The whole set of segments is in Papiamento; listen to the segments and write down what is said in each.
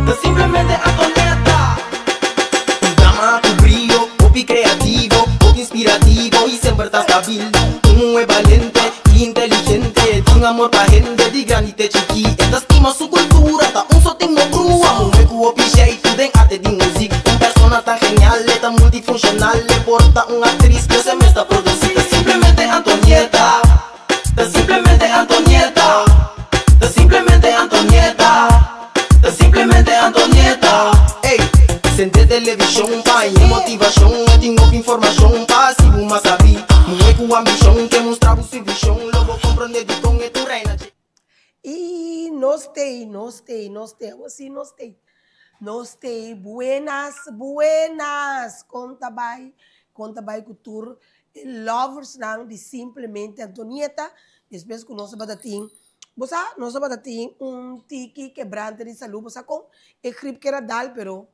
Ta simplemente Antonieta. Un dama ku brio, hopi kreativo, hopi inspirativo i semper ta stabil. Un muhé balente i inteligente, tin amor pa hende di grandi te chikí. E ta stima su kultura, ta un sotin no brua. Muhé ku hopi sheitu den arte di muzik. Un persona tan genial, e ta multifunshonal, e por ta un aktris, pero e mes ta produsí. Ta simplemente Antonieta. Ta simplemente Antonieta. Ta simplemente Antonieta. Ta simplemente Antonieta. Ey, sende televishon pa haña motivashon. E tin hopi informashon pa hasi bo mas sabí. Muhé ku ambishon ke mustra bo su vishon. Lo bo komprondé dikon e tur reina dje. Y nos tei, nos tei, nos tei, awo si nos tei. Nos tei, buenas, buenas! Kon ta bai? Kon ta bai ku tur E loversnan di Simplemente Antonieta, despues ku nos tabata tin, bo sa, nos tabata tin un tiki kebrante di salú, bo sa kon e grip ker a dal, pero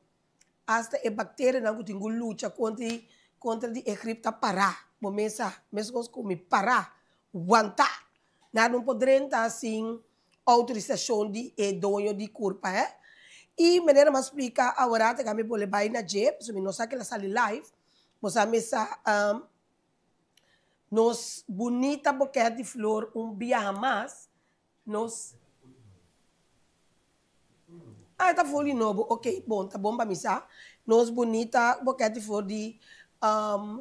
asta e bakterianan ku tin ku lucha kontra di kontra di e grip ta pará, bo mes sa, meskos ku mi pará, wantá, nan no por drenta sin outorisashon di e doño di kurpa, hè. I manera mi a splika aworat mi bolbe bai na dje, pasobra mi no sa kila sali live. Bo sa mesa nos bunita boket di flor un biaha mas, nos. Ah, e ta for di nobo, ok, bon, ta bon pa mi sa. Nos bunita boket di flor di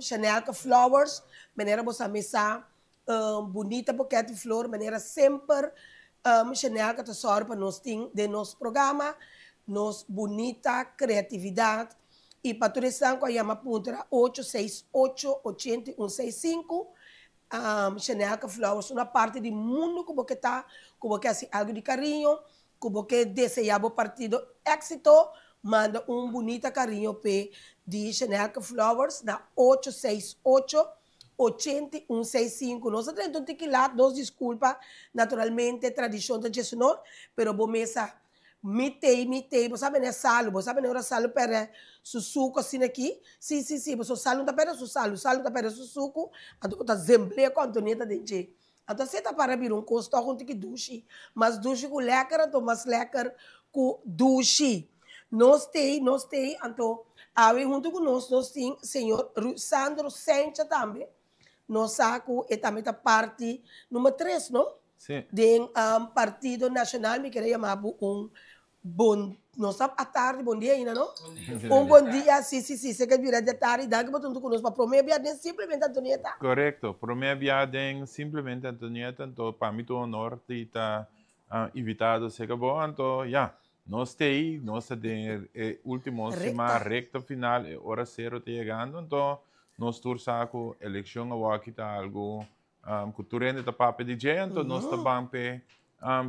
Chanelka Flowers, manera bo sa mesa bunita boket di flor, manera semper Chanelka ta sòru pa nos tin den nos programa, nos bunita kreatividat. I pa tur esnan ku a yama puntra ocho seis ocho ochenta i un seis sinku, Chanelka Flowers una parti di mundu ku bo ke ta, ku bo ke hasi algu di kariño, ku bo ke deseá bo partido éksito, manda un bunita kariño p'e di Chanelka Flowers na ocho seis ocho 81 seis sinku. Nos a drenta un tiki lat, nos disculpa, naturalmente tradicion ta dje sunor, pero bo mesa mi tei, mi tei, bo sa bene salu, bo sa bene ora salu perde su suku asina aki, si, si, si, pasobra salu no ta perde su salu, salu ta perde su suku, anto bo ta zembl'e ku Antonieta den dje. Anto asina ta para bira un kos tòg un tiki dushi, mas dushi ku lèker anto mas lèker ku dushi. Nos tei, nos tei, anto awe huntu ku nos nos tin señor Rusandro Sencha tambe, nos sa ku e tambe ta parti number tres no? Sí. Den Partido Nacional mi kere yama bo un Bon, nos ta atardi, bon dia ainda no? Un bon dia, si, si, si, se ke bira di atardi, danki pa tuntu ku nos pa prome bia den Simplemente Antonieta. Korekto, prome bia den Simplemente Antonieta, anto pa mi ta un honor di ta invitado serka bo, anto ya, nos ta ei, nos ta den e ultimo siman, rekta final, e ora sero ta yegando, anto nos tur sa ku elekshon awaki ta algu Ku tur hende ta papia di dje, anto nos ta ban p'e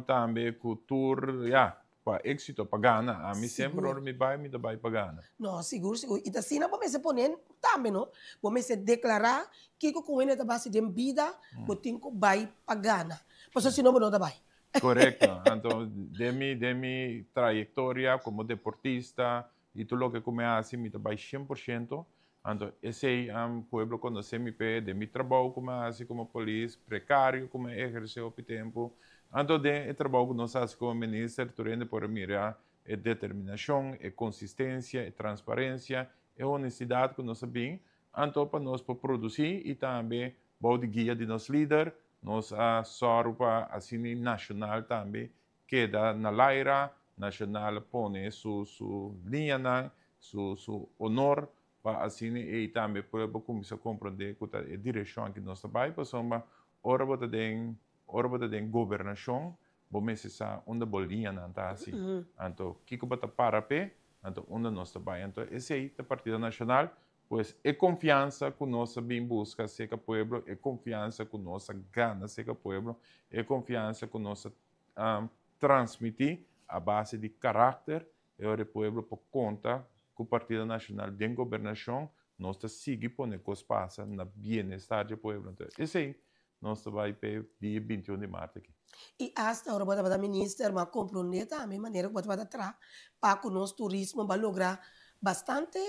tambe ku tur, ya, pa éksito, pa gana. Ami semper ora mi bai, mi ta bai pa gana. No, sigur, sigur. I ta asina bo mester pone tambe, no? Bo mester deklará kiko ku hende ta basi den bida, bo tin ku bai pa gana. Pasobra si no bo no ta bai. Korekto. Anto den mi, den mi trayektoria komo deportista i tur loke ku mi a hasi, mi ta bai shen por shento. Anto esei pueblo konosé mi p'e den mi trabou ku mi a hasi komo polis, prekario ku mi a ehersé hopi tempu. Anto den e trabou ku nos a hasi komo minister tur hende por a mira e determinashon, e konsistensia, e transparensia, e honestidat ku nos a bin. Anto pa nos por produsí i tambe bou di guia di nos lider nos a sòru pa asina nashonal tambe keda na laira, Nacional a pone su su liñanan, su su honor pa asina ei tambe pueblo cuminsa comprende cu ta e direccion aki nos ta bay pasobra ora bo ta den ora bo ta den gobernacion bo mester sa unda bo liñanan ta haci anto kico bo ta para p'e anto unda nos ta bay anto esey ta Partido Nacional pues e confiansa cu nos a bin busca cerca pueblo e confiansa cu nos a gana cerca pueblo e confiansa cu nos a transmití a base di karakter e ora e pueblo por konta ku Partido Nashonal den gobernashon nos ta sigui pone kos pasa na bienestar dje pueblo. Entonces esei Nos ta bai p'e dia 21 di mart aki. I asta ora bo tabata minister, bo a komprondé tambe manera ku bo tabata traha pa ku nos turismo bo a logra bastante,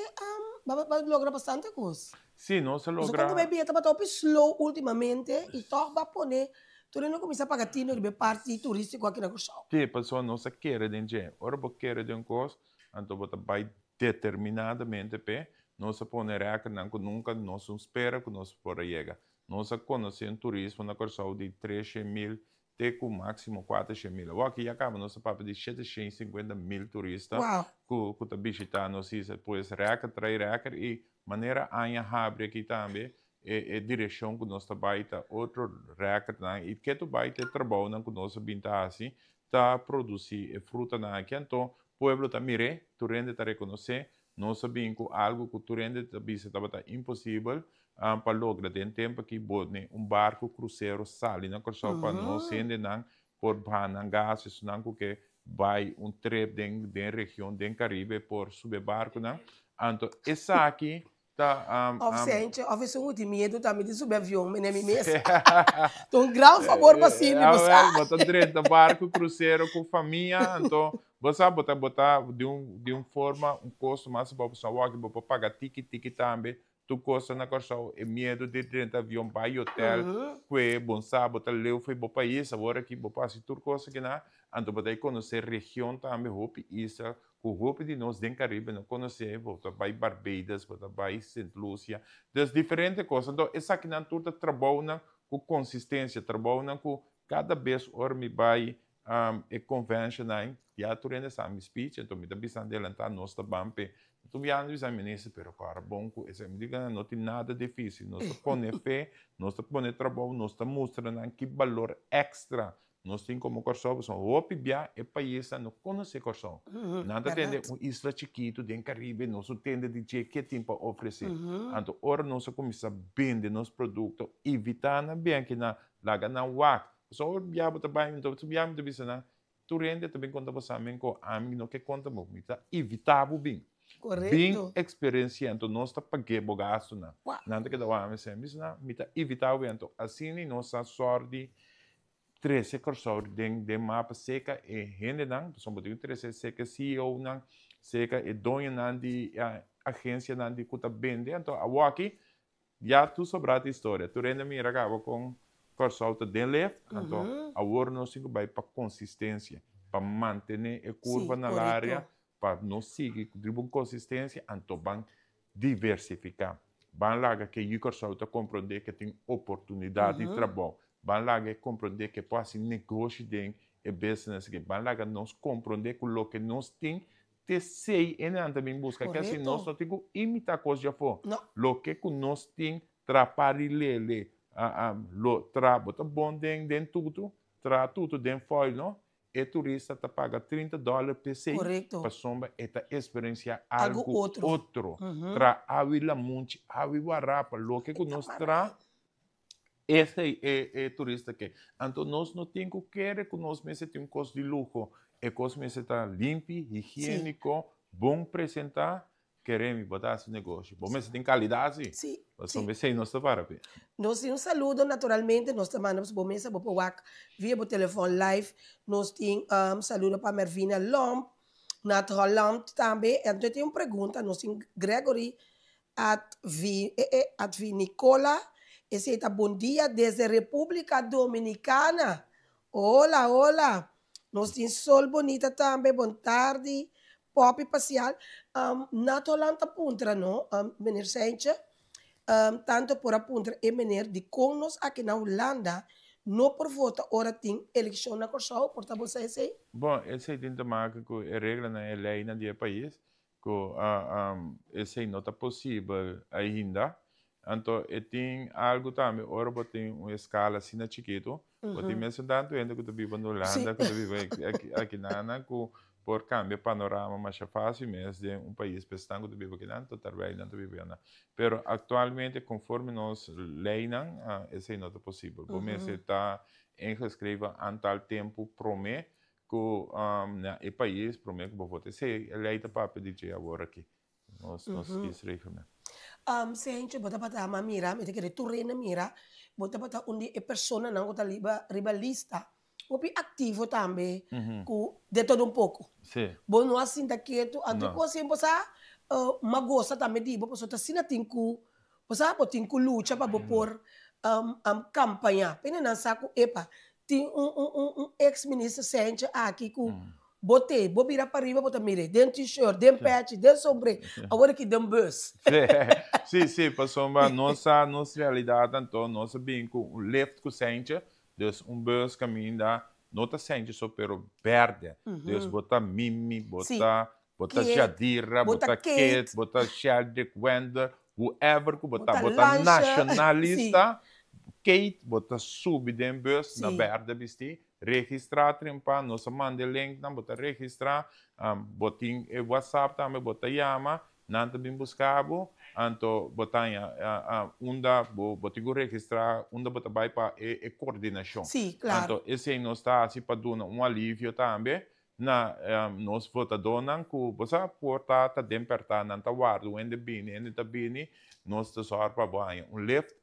bo a logra bastante kos. Sí, nos a Pasobra logra. kon ku bo bia tabata hopi slow ultimamente i tòg bo a pone tur hende a kuminsá paga tino riba e parti turístiko aki na Kòrsou. Sí, pasobra nos a kere den dje. Ora bo kere den un kos, anto bo ta bai determinadamente p'e. Nos a pone rèkordnan ku nunka nos no spera ku nos por a yega. Nos a konosé un turismo na Kòrsou di 300.000 te ku máksimo 400.000. Awor aki ya kaba nos ta papia di 750.000 turista ku ta bishitá nos isla. Pues rèkòrt trae rèkòrt i manera aña habri aki tambe e direkshon ku nos ta bai ta otro rèkòrtnan i ke tur bai ta e trabounan ku nos a bin ta hasi ta produsí e frutanan aki. Anto pueblo ta mir'é, tur hende ta rekonosé. Nos a bin ku algu ku tur hende ta bisa tabata imposibel pa logra den tempu aki bone un barku krusero sali na Kòrsou pa nos hendenan por baha nan gas, esunnan ku ke bai un trip den den region den Karibe por subi e barkunan. Anto esaki ta Òf Sentje, òf esun ku tin miedu tambe di subi avion, mene mi mes. Ta un gran fabor pa Cindy, bo sa. Bo ta drenta barku krusero ku famia, anto bo sa bo ta bo ta di un di un forma un kosto mas abou pasobra awor aki bo por paga tiki tiki tambe. Tur kos ta na Kòrsou, e miedu di drenta avion bai hotel, kue bon sa bo ta leu fo'i bo pais, awor aki bo por hasi tur kos akinan, anto bo ta e konosé region tambe, hopi isla ku hopi di nos den Karibe no konosé, bo ta bai Barbados, bo ta bai Sint Lucia, dus diferente kos, anto esakinan tur ta trabounan ku konsistensia, trabounan ku kada bes ora mi bai e conventionnan ya tur hende sa mi speech enton mi ta bisa adelanta nos ta ban p'e tur biaha mi ta bisa minister pero ku ora bon ku esei mi di no tin nada dificil nos ta pone fe nos ta pone trabou nos ta mustra nan ki balor extra nos tin komo Kòrsou pasobra hopi bia e paisnan no konosé Kòrsou nan ta tende un isla chikitu den Karibe nos no tende di dje ke tin pa ofresé anto ora nos a kuminsá bende nos produkto invitá nan bien kinan laga nan wak Pasobra ora bia bo ta bai, mi ta bia mi ta bisa nan, tur hende ta bin konta bo sa men ku ami no ke konta bo, mi ta invitá bo bin. Bin eksperensiá, anto nos ta pag'é bo gastunan. Nan ta keda wak mi mi bisa nan, mi ta invitá bo bin. Anto asina nos a sòru di trese Kòrsou den den mapa seka e hendenan, pasobra bo tin ku trese seka e CEO-nan, seka e doñonan di agensianan di ku ta bende. Anto awoki Ya tur sobrá ta historia. Tur hende mira kaba kon Kòrsou ta den left, anto awor nos tin ku bai pa konsistensia, pa mantené e kurva na laria, pa nos sigui riba un konsistensia, anto ban diversifiká. Ban laga ke yu Kòrsou ta komprondé ke tin oportunidat di trabou. Ban laga e komprondé ke por hasi negoshi den e business aki. Ban laga nos komprondé ku loke nos tin T'esei e nan ta bin buska. Ke si nos no tin ku imitá kos djafó. Loke ku nos tin tra pari lele, lo tra bo ta bon den den tutu, tra tutu den foil no, e turista ta paga 30 dòler p'esei pasobra e ta eksperensiá algu otro. Tra awi lamunchi, awi warapa, loke ku nos tra Esei e e turista ke. Anto nos no tin ku kere ku nos mester tin un kos di luho. E kos mester ta limpi, higiéniko, bon presentá. Kere mi bo ta hasi negoshi. Bo mester tin kalidat si. Sí, Pasobra esei nos ta para p'e. Nos tin un saludo naturalmente nos ta manda bo mesa bo por wak via bo telefòn live. Nos tin saludo pa Mervina Lomp, Nat Holland tambe. Anto tin un pregunta nos tin Gregory Advi eh eh Advi Nicola esey ta bon dia desde Republica Dominicana hola hola nos tin sol bonita tambe bon tardi Poppy Pacial Nat Holland ta puntra no meneer Seintje tanto por a puntra e meneer dikon nos aki na Hulanda no por vota ora tin elekshon na Kòrsou por ta bo sa esey? Bon esey tin te make ku e reglanan e leynan di e pais Ku esei no ta posibel ainda. Anto e tin algu tambe ora bo tin un eskala asina chikitu, bo tin mesun tantu hende ku ta biba na Hulanda ku ta biba akinan ku por kambia panorama masha fásil mes den un pais pa esnan ku ta biba akinan ta tarbei nan ta biba ayina. Pero aktualmente konforme nos leinan esei no ta posibel. Bo mester ta ingeschreven antal tempu promé Ku na e pais prome ku bo vota. Esei e lei ta papia di dje awor aki. Nos nos kiesreglement. Sencho, bo tabata ama mira, mi ta kere tur rende mira, bo tabata un di e personanan ku ta riba riba lista hopi aktivo tambe ku de todo un poko. Bo no a sinta ketu, anto ku asin bo sa m'a gosa tambe di bo pasobra ta asina tin ku bo sa bo tin ku lucha pa bo por kampaña. P'e nan sa ku epa tin un un un un ex minister Sencho aki ku Bo te, bo bira pariba bo ta mir'é den t-shirt, den pechi, den sombré, awor aki den bus. Sí, sí, pasobra nos sa nos realidat anto nos a bin ku un lift ku sentje, dus un bus kaminda no ta sentje so pero bèrdè, dus bo ta Mimi, bo ta bo ta Jadira, bo ta Kate, bo ta Sheldrick Wendler, whoever ku bo ta, bo ta nashonalista, Kate, bo ta subi den bus na bèrdè bistí, Registrá trimpa, nos a manda e linknan, bo ta registrá, bo tin e whatsapp tambe, bo ta yama, nan ta bin buska bo, anto bo ta haña unda bo bo tin ku registrá, unda bo ta bai pa e e kordinashon. Sí, klaro. Anto esei nos ta hasi pa duna un alivio tambe na nos votadónan ku bo sa por ta ta den pèrtá, nan ta warda un hende bini, hende ta bini, nos ta sòru pa bo haña un lift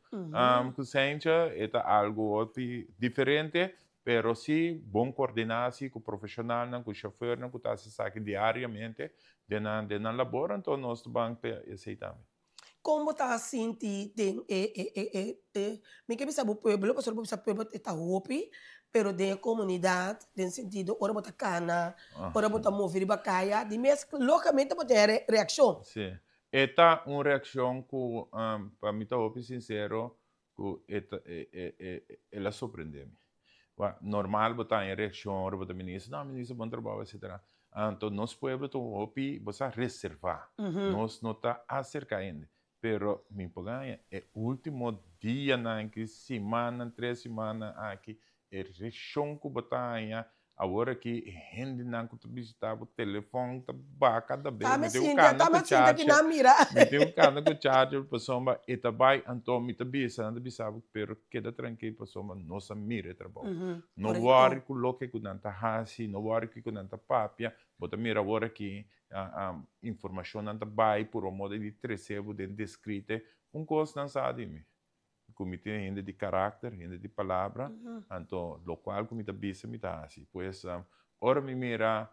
ku Sentje, e ta algu hopi diferente, pero si bon kordiná si ku profeshonalnan, ku shofèrnan ku ta hasi esaki diariamente den nan den nan labor, anto nos ta ban pa esei tambe. Kon bo ta sinti den e e e e e mi ke bisa bo pueblo pasobra bo bisa pueblo e ta hopi pero den e komunidat den sentido ora bo ta kana ora bo ta move riba kaya di mes logamente bo tin e reakshon. Si e ta un reakshon ku pa mi ta hopi sinsero ku e ta e e e el a sorprende mi. Wak, normal bo ta haña reakshon ora bo ta minister, no minister bon trabou etcetera. Anto nos pueblo ta un hopi bo sa reserva, nos no ta aserka hende. Pero mi por gaña e ultimo dianan aki, simannan, tres simannan aki, e reakshon ku bo ta haña Awor aki e hendenan ku ta bisitá bo telefòn ta baha kada bes. Ta Mi me tin un sinti, kanda ta ku me sinti ki charger. nan mira. Mi tin un kanda ku charger pasobra e ta bai anto mi ta bisa, nan ta bisa bo pero keda trankil pasobra nos a mira e trabou. No Korekto. wòri ku loke ku nan ta hasi, no wòri kiko nan ta papia. Bo ta mira awor aki informashonnan ta bai puru moda di trese bo den deskrite. Un kos nan sa di mi. Ku mi tin hende di karakter, hende di palabra, anto lokual ku mi ta bisa mi ta hasi. Pues, ora mi mira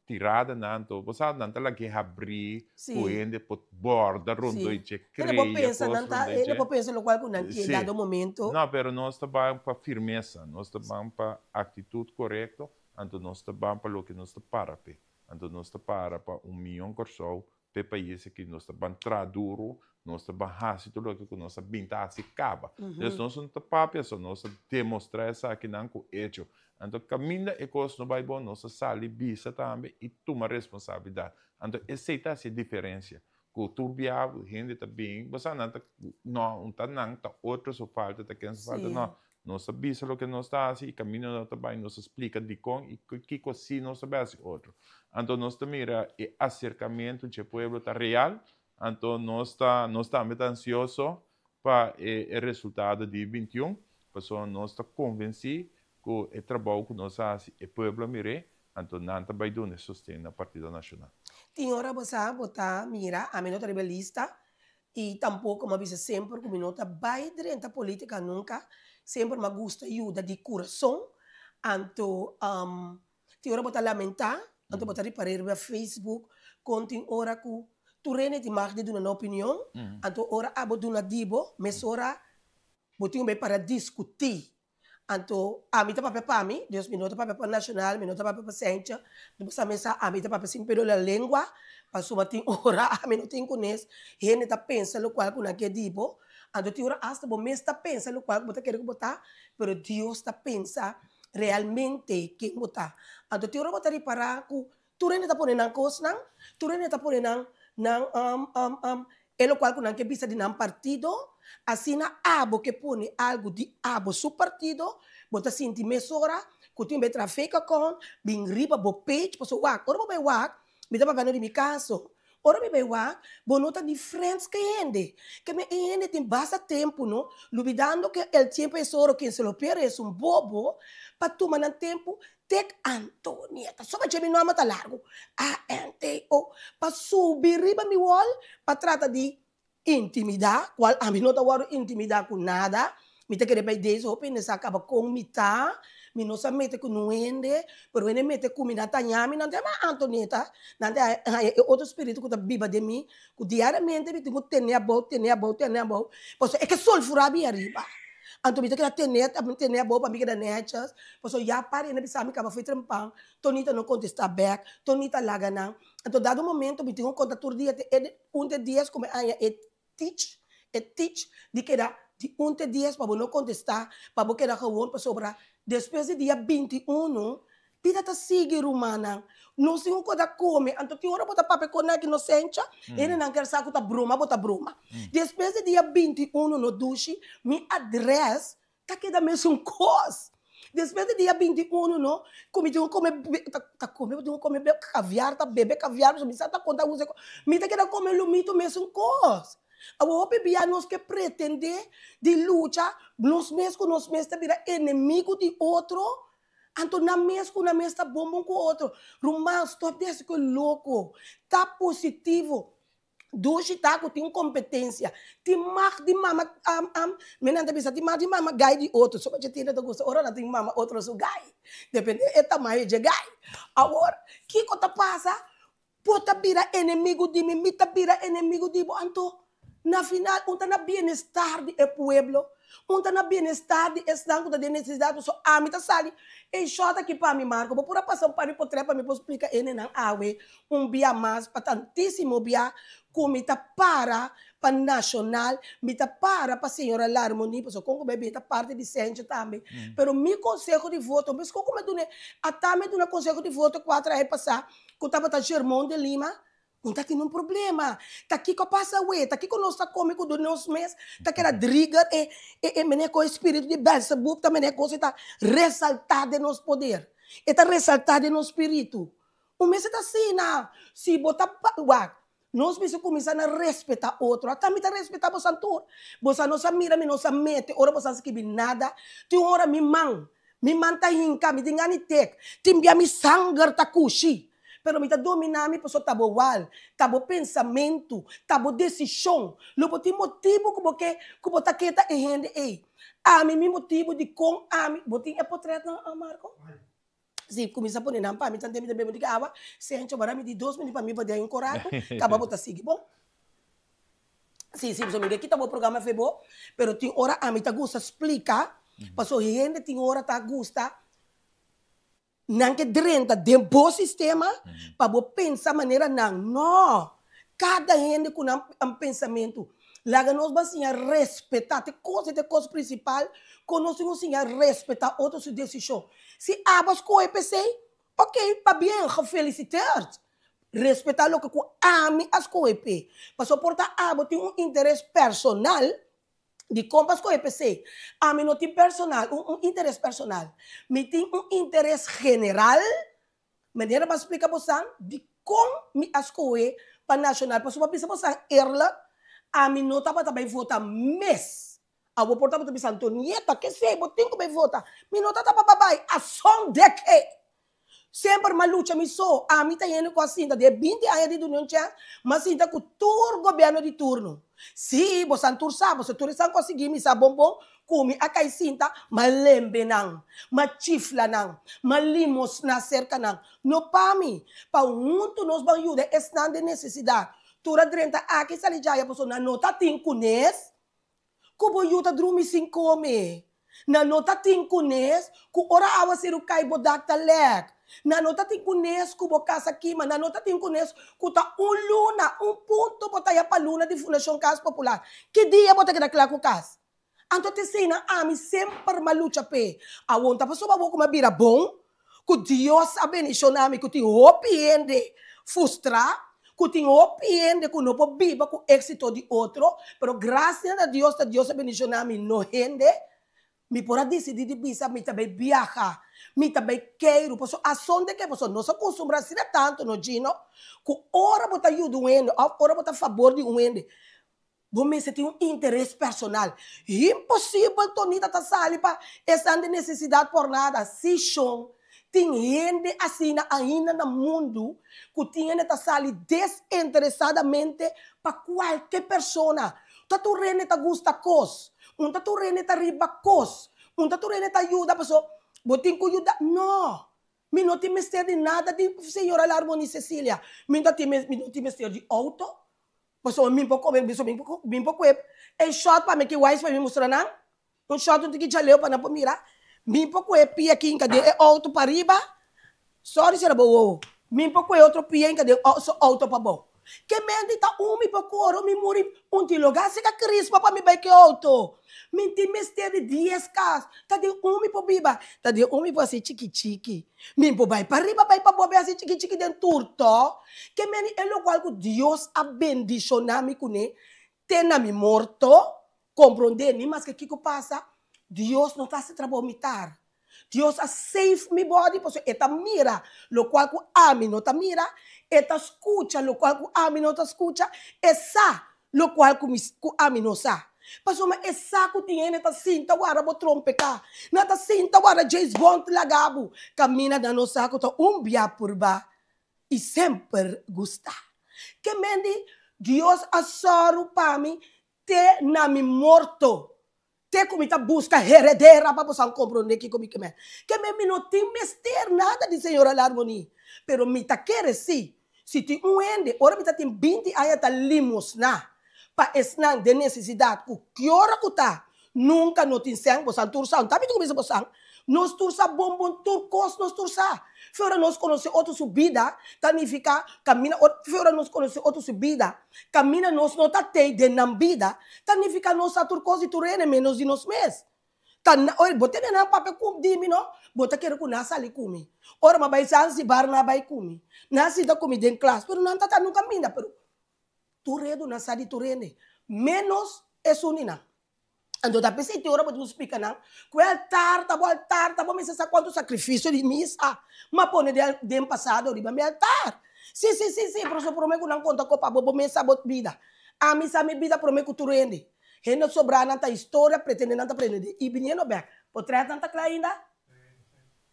tiradanan, anto bo sa nan ta lag'é habrí ku hende por bòrda rondó i dje, Hende por krea pensa, kos nan ta, rondó i hende dje. por pensa lokual ku nan ke dado momento. No, pero nos ta ban pa firmesa, nos ta ban pa aktitut korekto, anto nos ta ban pa loke nos ta para p'e. Anto nos ta para pa un mion Kòrsou P'e pais aki nos ta ban traha duru, nos ta ban hasi tur loke ku nos a bin ta hasi kaba. Entonces nos no ta papia so, nos ta demostrá esakinan ku echo. Anto kaminda e kos no bai bon, nos ta sali bisa tambe i tuma responsabilidat. Anto esei ta hasi e diferensia. Ku tur bia hende ta bin, bo sa nan ta, no, un ta nan, ta otro su falta, ta ken su falta, no. Nos ta bisa loke nos ta hasi i kaminda nos ta bai nos ta splika dikon i kiko si nos ta bai hasi otro. Anto nos ta mira e aserkamentu dje pueblo ta real, anto nos ta nos tambe ta ansioso pa e e resultado di bintiun, pasobra nos ta konvensí ku e trabou ku nos a hasi e pueblo a mir'é, anto nan ta bai duna e sosten na Partido Nashonal. Tin ora bo sa bo ta mira, ami no ta riba e lista, I tampoco m'a bisa semper cu mi no ta bay drenta politica nunca, semper m'a gusta yuda di curason, anto tin ora bo ta lamenta, anto bo ta ripara riba Facebook con tin ora cu tur hende tin mag di duna nan opinion, anto ora abo duna di bo mesora bo tin un bay para discuti. Anto ami ta papia pa mi, Dios mi no ta papia pa Nacional, mi no ta papia pa Sencha, bo sa mesa ami ta papia sin pelo la lengua, pasobra tin ora ami no tin kunes, hende ta pensa lokual ku nan ke di bo, anto tin ora asta bo mes ta pensa lokual ku bo ta kere ku bo ta, pero Dios ta pensa realmente ken bo ta. Anto tin ora bo ta ripara ku Tur hende ta pone nan kosnan, tur hende ta pone nan nan e lokual ku nan ke bisa di nan partido, asina abo ke pone algu di abo su partido, bo ta sinti mesora ku tin be traha fake account bin riba bo page, pasobra wak ora bo bai wak, mi ta papia di mi kaso, ora mi bai wak bo no ta di friends ku e hende, ke men e hende tin basta tempu no, lubidando ke el tiempo es oro, quien se lo pierde es un bobo, pa tuma nan tempu Tek Antonieta. Soba dje mi nomber ta largu. A-N-T-O. Pa subi riba mi wall pa trata di intimidá, kual ami no ta wòrdu intimidá ku nada, mi ta kere bai deze hopi hende sa kaba kon mi ta, mi no sa mete ku niun hende, pero hende mete ku mi nan ta haña mi, nan ta yama Antonieta, nan ta haña e otro spiritu ku ta biba den mi, ku diariamente mi tin ku tene abou, tene abou, tene abou, pasobra e ke solfurá mi ariba. Anto mi ta keda tene, tene abou pa mi keda nètjes, pasobra ya par hende bisa mi kaba fo'i trempan, Tonita no kontestá bèk, Tonita laga nan. Anto dado momento mi tin ku konta tur dia te e un te dies ku mi haña e teach, e teach di keda di un te dies pa bo no kontestá, pa bo keda gewoon pasobra despues di dia 21 bida ta sigui rumannan. Nos tin un kos ta kome, anto tin ora bo ta papia ku nan inosencha, hendenan ker sa ku ta broma bo ta broma. Despues di dia 21 no dushi, mi adrès Ta keda mesun kos. Despues di dia 21 no, ku mi tin ku kome, ta kome, mi tin ku kome kaviar, ta bebe kaviar, pasobra mi sa ta konta usa e kos. Mi ta keda kome lumito mesun kos. Awor hopi bia nos ke pretende di lucha nos mes ku nos mes ta bira enemigu di otro, anto nan mes ku nan mes ta bon bon ku otro. Ruman, stòp di hasi ku e loko. Ta positivo. Dushi ta ku tin kompetensia. Tin mag di mama am am mi nan ta bisa tin mag di mama gai di otro. So pachi Tina ta gusta ora nan tin mama otro su gai. Depende e tamaño dje gai. Awor kiko ta pasa? Bo ta bira enemigu di mi, mi ta bira enemigu di bo. Anto na final un ta na bienestar di e pueblo, un ta na bienestar di esnan ku ta den nesesidat. Pasobra ami ta sali e shòt aki pa mi Marco. Bo por a pasa un par di potrèt pa mi por splika e nenan awe Un bia mas pa tantísimo bia ku mi ta para pa Nashonal, mi ta para pa señora Larmonie, pasobra kon ku bai bin ta parti di Sencho tambe. Pero mi konseho di voto, meskos ku mi a duna e, ata mi a duna konseho di voto kuater aña pasá ku tabata Germon de Lima, no ta tin un problema. Ta kiko a pasa awe? Ta kiko nos ta kome ku duna nos mes ta keda driger e e mene ku e spiritu di Belzebub ta mene kos e ta resaltá den nos poder, e ta resaltá den nos spiritu. Un mester ta asina, si bo ta wak, nos mester kuminsá na respetá otro. Ata mi ta respetá bosan tur. Bosan no sa mira mi, no sa mete ora bosan skibi nada. Tin un ora mi man, mi man ta hinka, mi tin gana di tek. Tin bia mi sanger ta kushi. Pero mi ta dominá mi pasobra ta bo wal, ta bo pensamentu, ta bo desishon. Lo bo tin motibu ku bo ke ku bo ta keta e hende ei. Ami mi motibu dikon ami, bo tin e potretnan, Marco? Si kuminsá pone nan pa mi tante mi ta bebe un tiki awa, Sencho bara mi di dos minüt pa mi badiá un korato, kaba bo ta sigui bon. Si, si, pasobra mi ke kita bo programa fe bo, pero tin ora ami ta gusta splika, pasobra hende tin ora ta gusta nan ke drenta den bo sistema pa bo pensa manera nan. No! Kada hende ku nan pensamentu. Laga nos ban siña respetá, te kos e ta e kos prinsipal ku nos tin ku siña respetá otro su desishon. Si abo a skohe p'esei, ok, pabien, gefeliciteerd. Respetá loke ku ami a skohe p'e. Pasobra por ta abo tin un interes personal dikon pa skohe p'esei. Ami no tin personal, un interes personal. Mi tin un interes general. Manera bo a splika bosan dikon mi a skohe pa Nacional pasobra bo a bisa bosan eerlijk ami no tabata bai vota mes. Awor por tabata bisa Antonieta kesey bo tin ku bai vota. Mi no tabata pa bai a son de ke. Semper m'a lucha mi so. Ami ta hende ku a sinta den e binti aña di duna un chèns m'a sinta ku tur gobièrnu di turno. Sí, bosan tur sa, boso tur esnan ku a sigui mi sa bon bon Ku mi a kai sinta, m'a lembe nan, m'a chifla nan, m'a limosná serka nan. No pa mi, pa huntu nos ban yuda esnan den nesesidat. Tur a drenta aki sali djaya pasobra nan no ta tin kunes ku bo yu ta drumi sin kome. Nan no ta tin kunes ku ora awaseru kai bo dak ta lèk. Nan no ta tin kunes ku bo kas a kima. Nan no ta tin kunes ku ta un luna, un punto bo ta ya pa luna di Fundashon Kas Popular. Ki dia bo ta keda kla ku kas? Anto t'eseinan ami semper m'a lucha p'e. Awor ta pasobra awor ku m'a bira bon, ku Dios a bendishoná mi, ku tin hopi hende frustrá, ku tin hopi hende ku no por biba ku éksito di otro, pero grasia na Dios ta Dios a bendishoná mi, no hende. Mi por a disidí di bisa mi ta bai biaha, mi ta bai keiru, pasobra ason de ke? Pasobra nos a kustumbrá asina tantu, no Gino, ku ora bo ta yuda un hende òf ora bo ta fabor di un hende, Bo mester tin un interes personal. Imposibel Tonita ta sali pa esnan den nesesidat por nada. Si shon, tin hende asina ainda na mundu ku tin hende ta sali desinteresadamente pa kualke persona. Ta tur hende ta gusta kos. Un ta tur hende ta riba kos. Un ta tur hende ta yuda paso bo tin ku yuda. No! Mi no tin mester di nada di señora Larmony Cecilia. Mi no tin mi no tin mester di outo. Pasobra mi por kome, mi por kue e shòt pa mi ki wise pa mi mustra nan. Un shòt un tiki djaleu pa nan por mira. Mi por kue pia kinka den e outo pariba. Sorry sera bo wowo. Mi por kue otro pia hinka den su outo pabou. Ke menti ta un mi por kore mi muri un tin loga seka crispa pa mi bai ke outo. Mi tin mester di dies kas. Ta den un mi por biba. Ta den un mi por hasi chiki chiki. Mi por bai pariba bai pabou bai hasi chiki chiki den tur to. Ke menti e lokual ku Dios a bendishona mi kuné te na mi morto. Komprondé ni maske kiko pasa, Dios no ta hasi trabou mitar. Dios a save mi body pasobra e ta mira lokual ku ami no ta mira, e ta skucha lokual ku ami no ta skucha, e sa lokual ku mi ku ami no sa. Pasobra e sa ku tin hende ta sinta warda bo trompeká, nan ta sinta warda James Bond laga bo kaminda nan no sa ku ta un bia purba i semper gusta. Ke men di Dios a sòru pa mi Te na mi morto, te ku mi ta buska heredera pa boso a komprondé kiko mi ke men. Ke men mi no tin mester nada di señora Larmonie, pero mi ta kere si, si tin un hende ora mi ta tin binti aña ta limosná pa esnan den nesesidat ku ki ora ku ta, nunka no tin sèn, boso tur sa, ta mi ta kuminsá boso, nos tur sa bon bon tur kos nos tur sa. Fe ora nos konosé otro su bida ta nifiká kaminda fe ora nos konosé otro su bida Kaminda nos no ta tei den nan bida, ta nifiká nos sa tur kos di tur hende ménos di nos mes. Ta na, oi, bo tene nan papia ku di mi no, bo ta kere ku nan sali ku mi. Ora mi a bai Zanzibar nan a bai ku mi. Nan a sinta ku mi den klas, pero nan ta ta nunka minda, pero tur redu nan sa di tur hende, ménos esun di nan. Anto ta p'esei te ora bo tin ku splika nan ku e altar ta bo altar ta bo mester sa kuantu sakrifisio di misa m'a pone den pasado riba mi altar. Si, si, si, si, pero so prome ku nan konta ku pa bo bo mes sa bo bida. Ami sa mi bida prome ku tur hende. Hende sobrá nan ta historia pretende nan ta prende i biniendo bèk. Potrètnan ta kla ainda?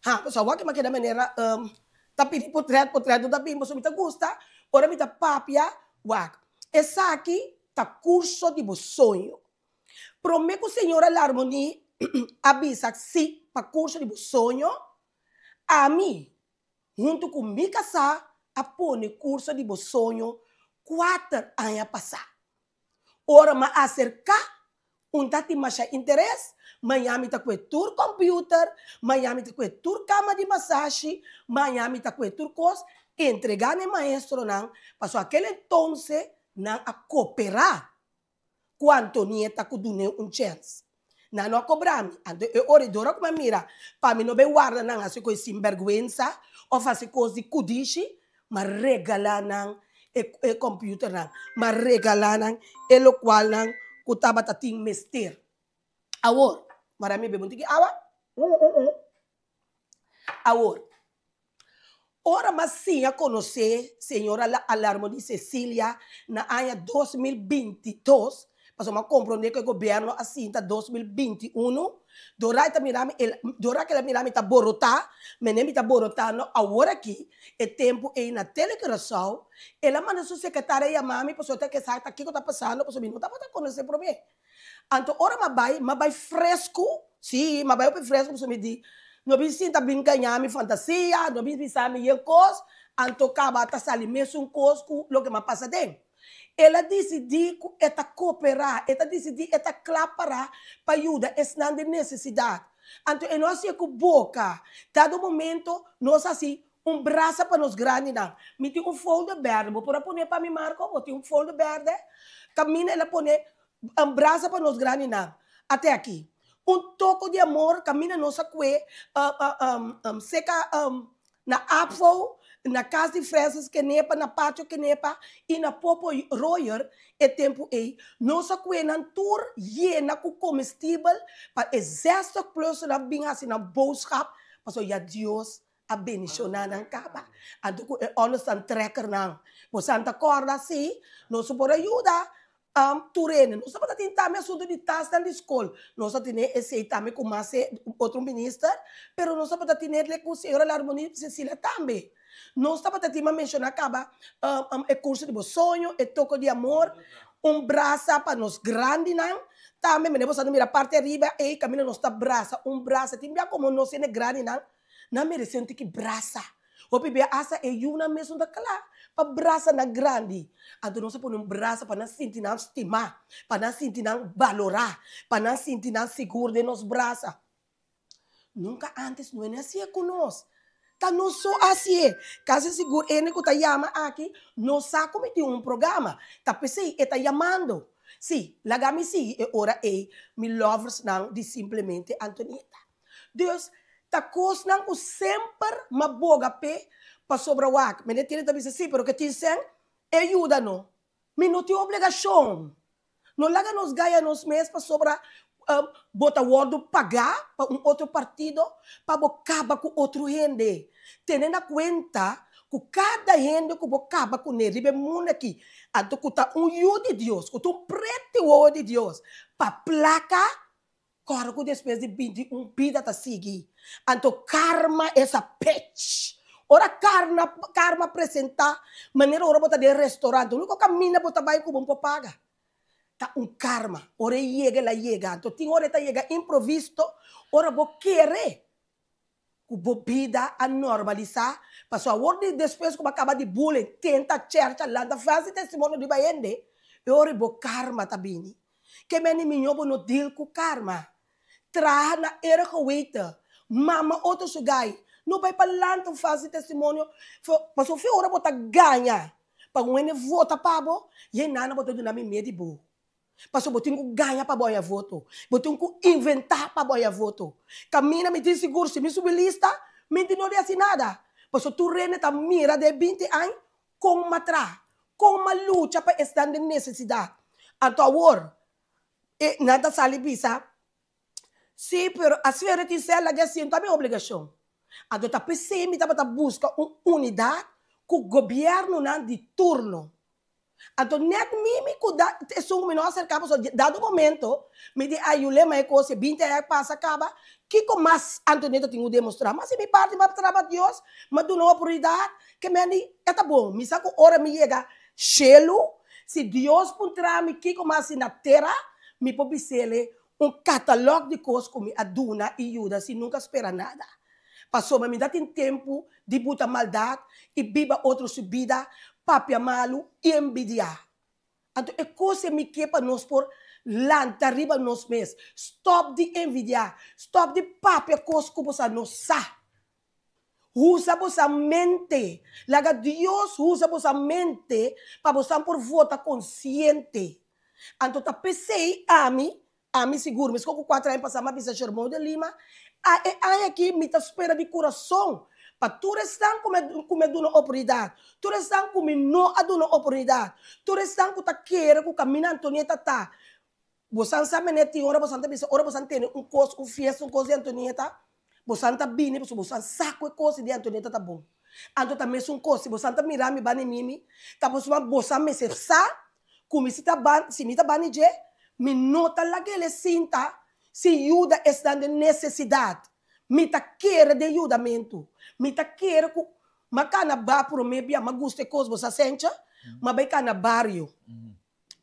Ha, pasobra awor ki m'a keda manera ta pidi potrèt, potrèt no ta bin pasobra mi ta gusta ora mi ta papia wak. Esaki ta kurso di bo soño. Promé ku señora Larmonie a bisa sí pa kurso di bo soño, ami huntu ku mi kasá a pone kurso di bo soño kuater aña pasá. Ora m'a aserká, un ta tin masha interes, maña mi ta kue tur kòmpiuter, maña mi ta kue tur kama di masashi, maña mi ta kue tur kos, entregá na e maestronan, pasobra akel entonse nan a koperá ku Antonieta ku dun'é un chèns. Nan no a kobra mi. Anto e ora i dora ku mi a mira pa mi no bai warda nan hasi kos sinbèrgwensa òf hasi kos di kudishi, mi a regalá nan e e kòmpiuternan, mi a regalá nan e lokualnan ku tabata tin mester. Awor, mara mi bebe un tiki awa. Awor, ora m'a siña konosé señora Alarmony Cecilia na aña 2022, pasobra m'a komprondé ku e gobièrnu a sinta 2021, dora e ta mira mi, el, dora ku el a mira mi ta borotá, mene mi ta borotando awor aki, e tempu ei na Tele Curaçao, el a manda su sekretaria yama mi pasobra e ta ke sa ta kiko ta pasando pasobra mi no tabata konosé promé. Anto ora m'a bai, m'a bai fresku, sí, m'a bai hopi fresku pasobra mi di, no bin sinta bin gaña mi fantasia, no bin bisa mi yen kos, anto kaba ta sali mesun kos ku loke m'a pasa den. El a disidí ku e ta koperá, e ta disidí e ta kla pará pa yuda esnan den nesesidat. Anto e no hasié ku boka. Dado momento nos hasi un brasa pa nos grandinan. Mi tin un folder berde, bo por a pone pa mi Marco? Bo tin un folder berde? Kaminda el a pone un brasa pa nos grandinan. Ate aki. Un toko di amor kaminda nos a kue seka na Apfo, na kas di Francis Kenepa, na Pacho Kenepa i na Popo Royer e tempu ei. Nos a kue nan tur yena ku komestibel pa e zestig plusnan bin hasi nan boodschap pasobra ya Dios a bendiciona nan caba. Anto cu e onderstand trekkernan. Bo Santa corda si nos por a yuda tur hende. Nos tabata tin tambe asunto di tasnan di scol. Nos a tene esey tambe cu mas e otro minister, pero nos tabata tene cu señora Larmonie Cecilia tambe. Nos tabata tin, m'a menshoná kaba, e kurso di bo soño, e toko di amor, un brasa pa nos grandinan. Tambe mene bo sa no mira parti ariba ei kaminda nos ta brasa, un brasa. Tin bia komo nos hende grandinan nan meresé un tiki brasa. Hopi bia asta e yunan mes no ta kla pa brasa nan grandi. Anto nos a pone un brasa pa nan sinti nan stimá, pa nan sinti nan balorá, pa nan sinti nan sigur den nos brasa. Nunka ántes no hende hasié ku nos. Ta nos so hasié. Kasi sigur hende ku ta yama aki no sa ku mi tin un programa. Ta p'esei e ta yamando. Sí, laga mi sigui e ora ei mi loversnan di Simplemente Antonieta. Dus, ta kosnan ku semper m'a boga p'e pasobra wak. Mende Tini ta bisa sí, pero ke tin sèn e yuda no. Mi no tin obligashon. No laga nos gaya nos mes pasobra bo ta wòrdu pagá pa un otro partido pa bo kaba ku otro hende. Tene na kuenta ku kada hende ku bo kaba kuné riba e mundu aki, anto ku ta un yu di Dios, ku ta un preti wowo di Dios, pa plaka, Kòrda ku despues di 21 bida ta sigui. Anto karma es a bitch. Ora karna karma presentá manera ora bo ta den restaurant úniko kaminda bo ta bai ku bo no por paga ta un karma. Ora e yega el a yega. Anto tin ora e ta yega improvisto ora bo kere ku bo bida a normalisá pasobra awor di despues ku bo a kaba di bullying tenta chèrcha lanta fasi testimonio riba hende e ora bo karma ta bini. Ke meni miñó bo no deal ku karma. Traha na era geweten. Mama otro su gai. No bai pa lanta un falso testimonio pasobra fe ora bo ta gaña pa un hende vota pa bo y e nana bo ta duna mi mie di bo. Pasobra bo tin ku gaña pa bo haña voto. Bo tin ku inventá pa bo haña voto. Kaminda mi tin sigur si mi subi lista mi no di hasi nada. Pasobra tur hende ta mira den binti aña Kon m'a traha? Kon m'a lucha pa esnan den nesesidat? Anto awor e nan ta sali bisa, Sí, pero asina tin sel laga e sinta mi obligashon. Anto ta p'esei mi tabata buska un unidat ku gobièrnunan di turno. Anto nèt mi mi ku da esun ku mi no a aserká pasobra dado momento mi di a Yulé ma e kos e binti aña pasa kaba kiko mas Antonieta tin ku demostrá? Ma si mi parti mi a traha pa Dios mi a duna un oportunidat ke mi a di e ta bon mi sa ku ora mi yega shelu si Dios puntra mi kiko mas si na tera mi por bis'ele un katalòg di kos ku mi a duna i yuda sin nunka spera nada. Pasobra mi ta tin tempu di buta maldat i biba otro su bida, papia malu i envidiá. Anto e kos ei mi ke pa nos por lanta riba nos mes. Stòp di envidiá, stòp di papia kos ku bo sa no sa. Usa bo sa mente. Laga Dios usa bo sa mente pa bo sa por vota konsiente. Anto ta p'esei ami, ami sigur, meskos ku kuater aña pasá mi a bisa Shermon de Lima, a e aña aki mi ta spera di kurason pa tur esnan ku mi ku mi a duna oportunidat, tur esnan ku mi no a duna oportunidat, tur esnan ku ta kere ku kaminda Antonieta ta, Bosan sa mene tin ora bosan ta bisa ora bosan tene un kos, un fiesta, un kos di Antonieta, bosan ta bini pasobra bosan sa ku e kos di Antonieta ta bon. Anto ta mesun kos, si bosan ta mira mi bani mimi, ta pasobra bosan mester sa ku mi si ta ban, si mi ta bani dje, mi no ta laga el e sinta sin yuda esnan den nesesidat. Mi ta kere den yudamentu. Mi ta kere ku m'a kana ba prome bia, m'a gusta e kos, bo sa sencha? M'a bai kana bario.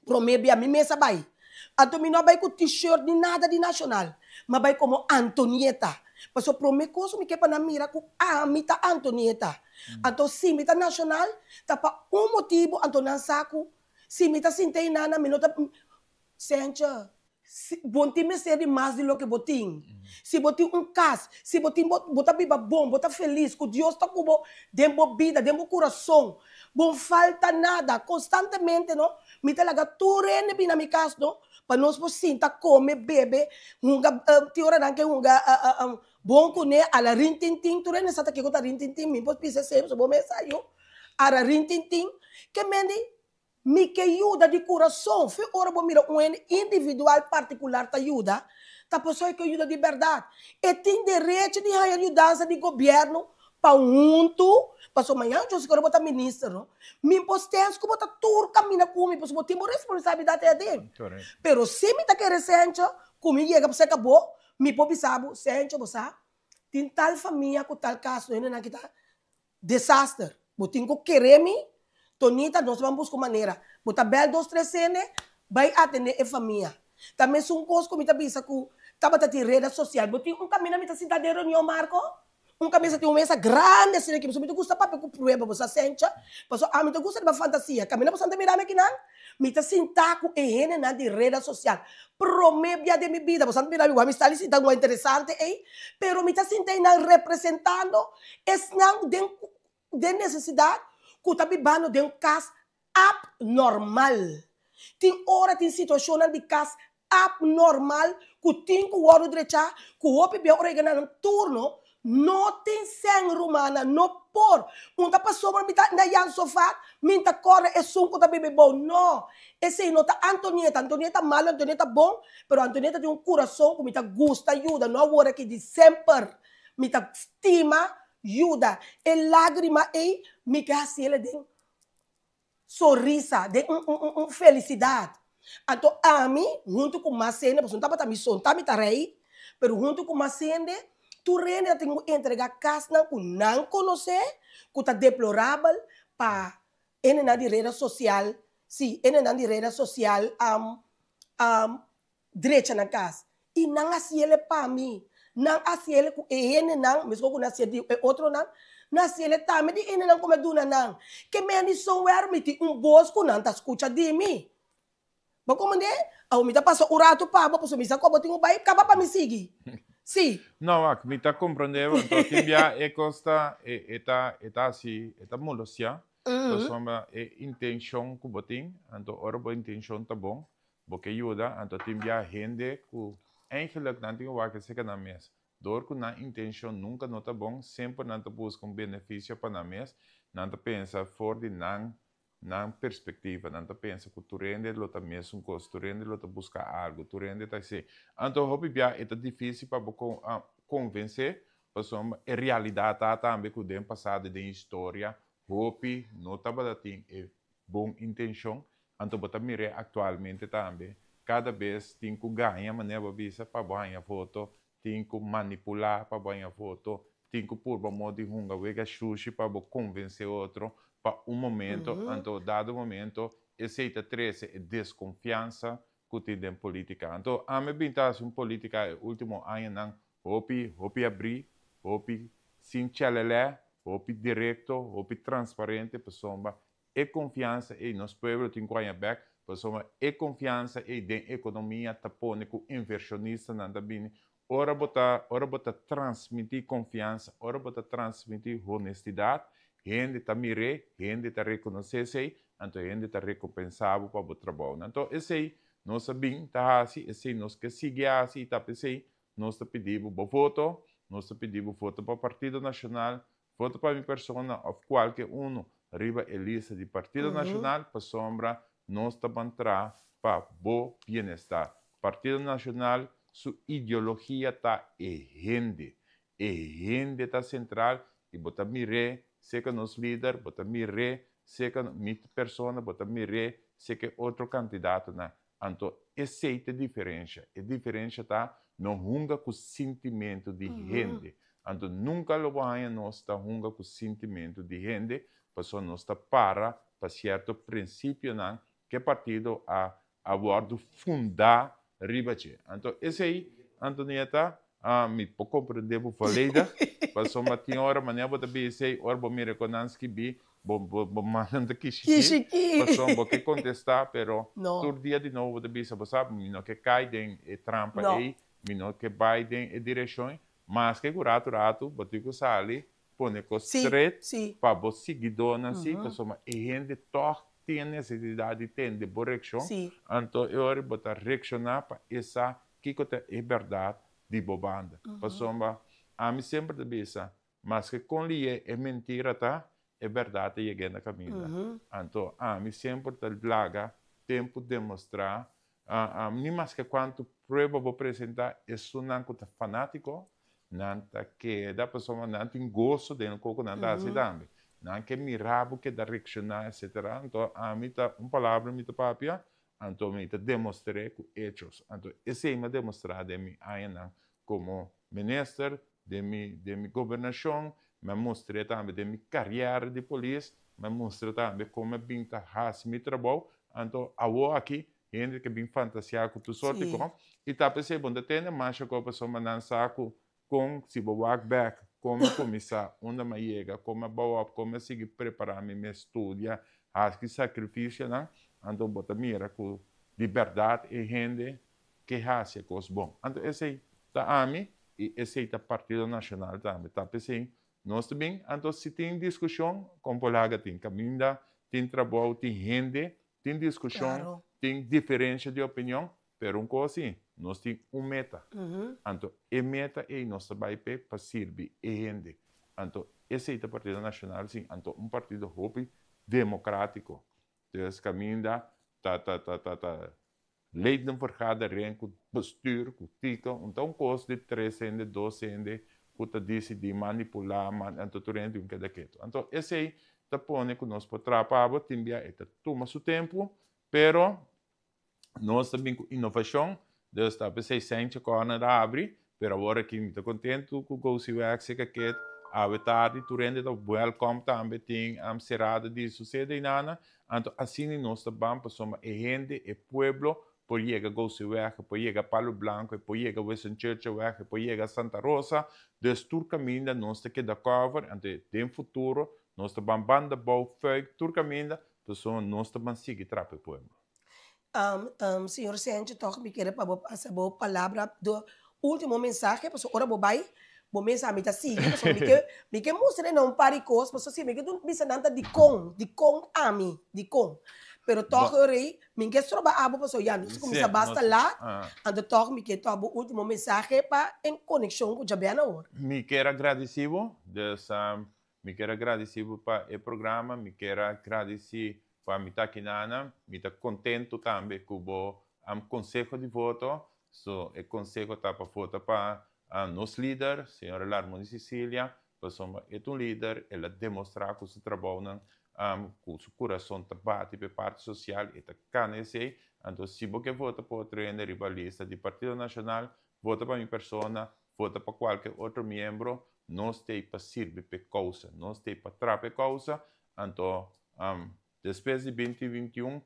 Prome bia mi mes a bai. Anto mi no a bai ku t-shirt ni nada di Nacional. Mi a bai komo Antonieta. Pasobra prome kos mi ke pa nan mira ku ami ta Antonieta. Anto si mi ta Nacional ta pa un motibu anto nan sa ku si mi ta sinta einana mi no ta Sencha, si bo tin mester di mas di loke bo tin. Si bo tin un kas, si bo tin bo bo ta biba bon, bo ta felis ku Dios ta ku bo den bo bida, den bo kurason, bo falta nada. Konstantemente no, mi ta laga tur hende bini na mi kas no, pa nos por sinta kome, bebe, hunga tin ora nan ke hunga bon kuné, ala rintintin, tur hende sa ta kiko ta rintintin, mi por bisa esei pasobra bo mes sa yu, ara rintintin, ke mende Mi ke yuda di kurason. Fe ora bo mira un hende individual partikular ta yuda, ta pasobra e ke yuda di bèrdat. E tin derecho di haña yudansa di gobièrnu pa huntu, pasobra mañana djos ora bo ta minister no, mi por stens ku bo ta tur kaminda ku mi pasobra bo tin bo responsabilidat ei aden. Pero si mi ta kere Sencho ku mi yega serka bo, mi por bisa bo, Sencho bo sa, tin tal famia ku tal kas no hendenan kita. Desaster. Bo tin ku kere mi, Tonita, nos ban buska un manera. Bo ta bèl dos tres hende, bai atendé e famia. Ta mesun kos ku mi ta bisa ku tabata tin reda sosial. Bo tin un kaminda mi ta sinta den reunion, Marco? Un kaminda sa tin un mesa grandi asina aki. Pasobra mi ta gusta papia ku prueba, bo sa Sencha? Pasobra ami ta gusta riba fantasia. Kaminda boso ta mira mi akinan, mi ta sinta ku e hendenan di reda sosial. Promé bia den mi bida, boso ta mira mi wak mi sta li sinta un interesante ei, pero mi ta sinta einan representando esnan den den nesesidat ku ta bibando den un kas apnormal. Tin ora tin situashonnan di kas apnormal ku tin ku wòrdu drechá, ku hopi bia ora yega na nan turno no tin sèn rumannan, no por. Un ta pasobra mi ta na Jan Sofat, mi ta kòrda esun ku ta biba bou. No, esei no ta Antonieta. Antonieta malu, Antonieta bon, pero Antonieta tin un kurason ku mi ta gusta yuda, no awor aki, di semper. Mi ta stima yuda. E lágrima ei mi ke hasiel den sonrisa, den un felisidat. Anto ami huntu ku mas hende, pasobra no tabata mi so, no ta mi ta rei, pero huntu ku mas hende, tur hende ta tin ku entregá kasnan ku nan konosé, ku ta deplorabel pa hendenan di reda sosial, sí, hendenan di reda sosial drecha nan kas. I nan hasiel e pa mi. Nan hasiel e ku e hendenan, meskos ku nan hasiel di e otronan, nan hasiel e tambe di e hendenan ku mi a duna nan. Ke men di somewhere mi tin un bos ku nan ta skucha di mi. Bo komprendé? Awor mi ta pasa un ratu pa bo pasobra mi sa ku abo tin ku bai kaba pa mi sigui. Sí. No, wak, mi ta komprendé bo. Anto tin bia e kos ta, e ta, e ta hasi, e ta molestiá. Pasobra e intenshon ku bo tin, anto ora bo intenshon ta bon, Bo ke yuda, anto tin bia hende ku eigenlijk nan tin ku wak esei nan mes. Dor ku nan intenshon nunka no ta bon, semper nan ta buska un benefisio pa nan mes, nan ta pensa for di nan nan perspektiva, nan ta pensa ku tur hende lo ta mesun kos, tur hende lo ta buska algu, tur hende ta esei. Anto hopi bia e ta difisil pa bo konvensé, pasobra e realidat ta tambe ku den pasado, den historia, hopi no tabata tin e bon intenshon, Anto bo ta mir'é aktualmente tambe. Kada bes tin ku gaña manera bo bisa pa bo haña voto, tin ku manipulá pa bo haña voto, tin ku purba modo di hunga wega shushi pa bo konvensé otro pa un momento, anto dado momento esei ta trese e deskonfiansa ku tin den polítika. Anto ami a bin ta hasi un polítika e último añanan hopi, hopi abrí, hopi sin chelelè, hopi direkto, hopi transparente pasobra E konfiansa ei nos pueblo tin ku haña bèk, pasobra e konfiansa ei den ekonomia ta pone ku invershonistanan ta bini. Ora bo ta ora bo ta transmití konfiansa, ora bo ta transmití honestidat, hende ta mir'é, hende ta rekonosé esei, anto hende ta rekompensá bo pa bo trabounan. Anto esei nos a bin ta hasi, esei nos ke sigui hasi i ta p'esei nos ta pidi bo bo voto, nos ta pidi bo voto pa Partido Nashonal, Voto pa mi persona of kualke unu riba e lista di Partido Nacional pasobra nos ta ban traha pa bo bienestar. Partido Nacional su ideologia ta e hende. E hende ta central y bo ta mir'é seka nos lider, bo ta mir'é seka mi persona, bo ta mir'é seka e otro kandidatonan. Anto esei ta e diferensha. E diferensha ta no hunga ku sintimentu di hende. Anto nunka lo bo haña nos ta hunga ku sintimentu di hende, pasobra nos ta para pa sierto prinsipionan ku e partido a a wòrdu fundá riba dje. Anto esei, Antonieta, mi por komprendé bo volledig, pasobra tin ora manera bo ta bisa esei, ora bo mira kon nan skibí, Bo bo bo mannan ta kishikí. Kishikí. Pasobra bo ke kontestá, pero No. tur dia di nobo bo ta bisa, bo sa, mi no ke kai den e trampa No. ei, mi no ke bai den e direkshon ei. Maske ku ratu ratu bo tin ku sali pone kos Sí, stret sí. pa bo siguidónan sí, pasobra e hende tòg tin e nesesidat di tende bo reakshon. Sí. Anto e ora bo ta reakshoná pa e sa kiko ta e bèrdat di bo banda. Pasobra ami semper ta bisa, Maske kon lié e mentira ta, e bèrdat ta yeg'é na kaminda. Anto ami semper ta laga tempu demostrá, ni maske kuantu prueba bo presentá, esunnan ku ta fanátiko, nan ta keda pasobra nan tin goso den loke ku nan ta hasi tambe. Nan ke mira bo keda reakshoná etsetera. Anto ami ta un palabra mi ta papia, anto mi ta demostr'é ku echos. Anto esei mi a demostrá den mi añanan komo minister, Den mi den mi gobernashon, Mi a mustr'é tambe den mi kariera di polis, mi a mustra tambe kon mi a bin ta hasi mi trabou. Anto awor aki hende ke bin fantasiá ku tur sorti kon i ta p'esei bo no ta tende masha kon pasobra nan sa ku kon si bo wak bèk kon mi a kuminsá, unda mi a yega, kon mi a bou òp, kon mi a sigui prepará mi mes studia, hasi ki sakrifisionan, anto bo ta mira ku di bèrdat e hende ke hasi e kos bon. Anto esei ta ami i esei ta Partido Nashonal tambe. Ta p'esei nos ta bin. Anto si tin diskushon, kon por laga tin kaminda, tin trabou, tin hende, tin diskushon, tin diferensha di opinion, pero un kos si, nos tin un meta. Anto e meta ei nos ta bai p'e pa sirbi e hende. Anto esei ta Partido Nashonal si, anto un partido hopi demokratiko. Dus kaminda ta ta ta ta ta Ledenvergadering ku bestuur ku tika un ta un kos di tres hende dos hende ku ta disidí manipulá man anto tur hende tin ku keda ketu. Anto esei ta pone ku nos por traha pa abo tin bia e ta tuma su tempu pero nos ta bin ku inovashon dus ta p'esei Sentje Corner a abri pero awor aki mi ta kontentu ku Gosiweg Sekaket awe tardi tur hende ta wèlkòm tambe tin serada di su sede einana Anto asina nos ta ban pasobra e hende, e pueblo, por yega Goseweg, e por yega Palo Blanco, e por yega Winston Churchillweg, e por yega Santa Rosa. Dus tur kaminda nos ta keda cover, anto den futuro nos ta ban banda bou, fuik, tur kaminda, pasobra nos ta ban sigui trapa e pueblo. Señor Sencho, tòg mi kere pa bo pasa bo palabra do ultimo mensahe, pasobra ora bo bai, bo mes ami ta sigui, pasobra mi ke, mi ke mustra nan un par di kos, pasobra si mi ke bisa nan ta dikon, dikon ami, dikon. Pero tòg e rei, mi ke stroba abo pasobra ya nos kuminsá basta lat, anto tòg mi ke tòg bo ultimo mensahe pa en konekshon ku djabe awor. Mi kier a gradisí bo, dus mi kier a gradisí bo pa e programa, mi kier a gradisí Pa mi ta kinana, mi ta kontentu tambe ku bo konseho di voto. So, e konseho ta pa vota pa nos lider, señora Larmonie Cecilia, pasobra e ta un lider, el a demostrá ku su trabounan, ku su kurason ta bati pa e parti sosial, e ta kana esei. Anto si bo ke vota pa otro hende riba lista di Partido Nashonal, vota pa mi persona, vota pa kualke otro miembro, nos t'ei pa sirbi p'e kousa, nos t'ei pa traha p'e kousa, Anto, despues di binti 21,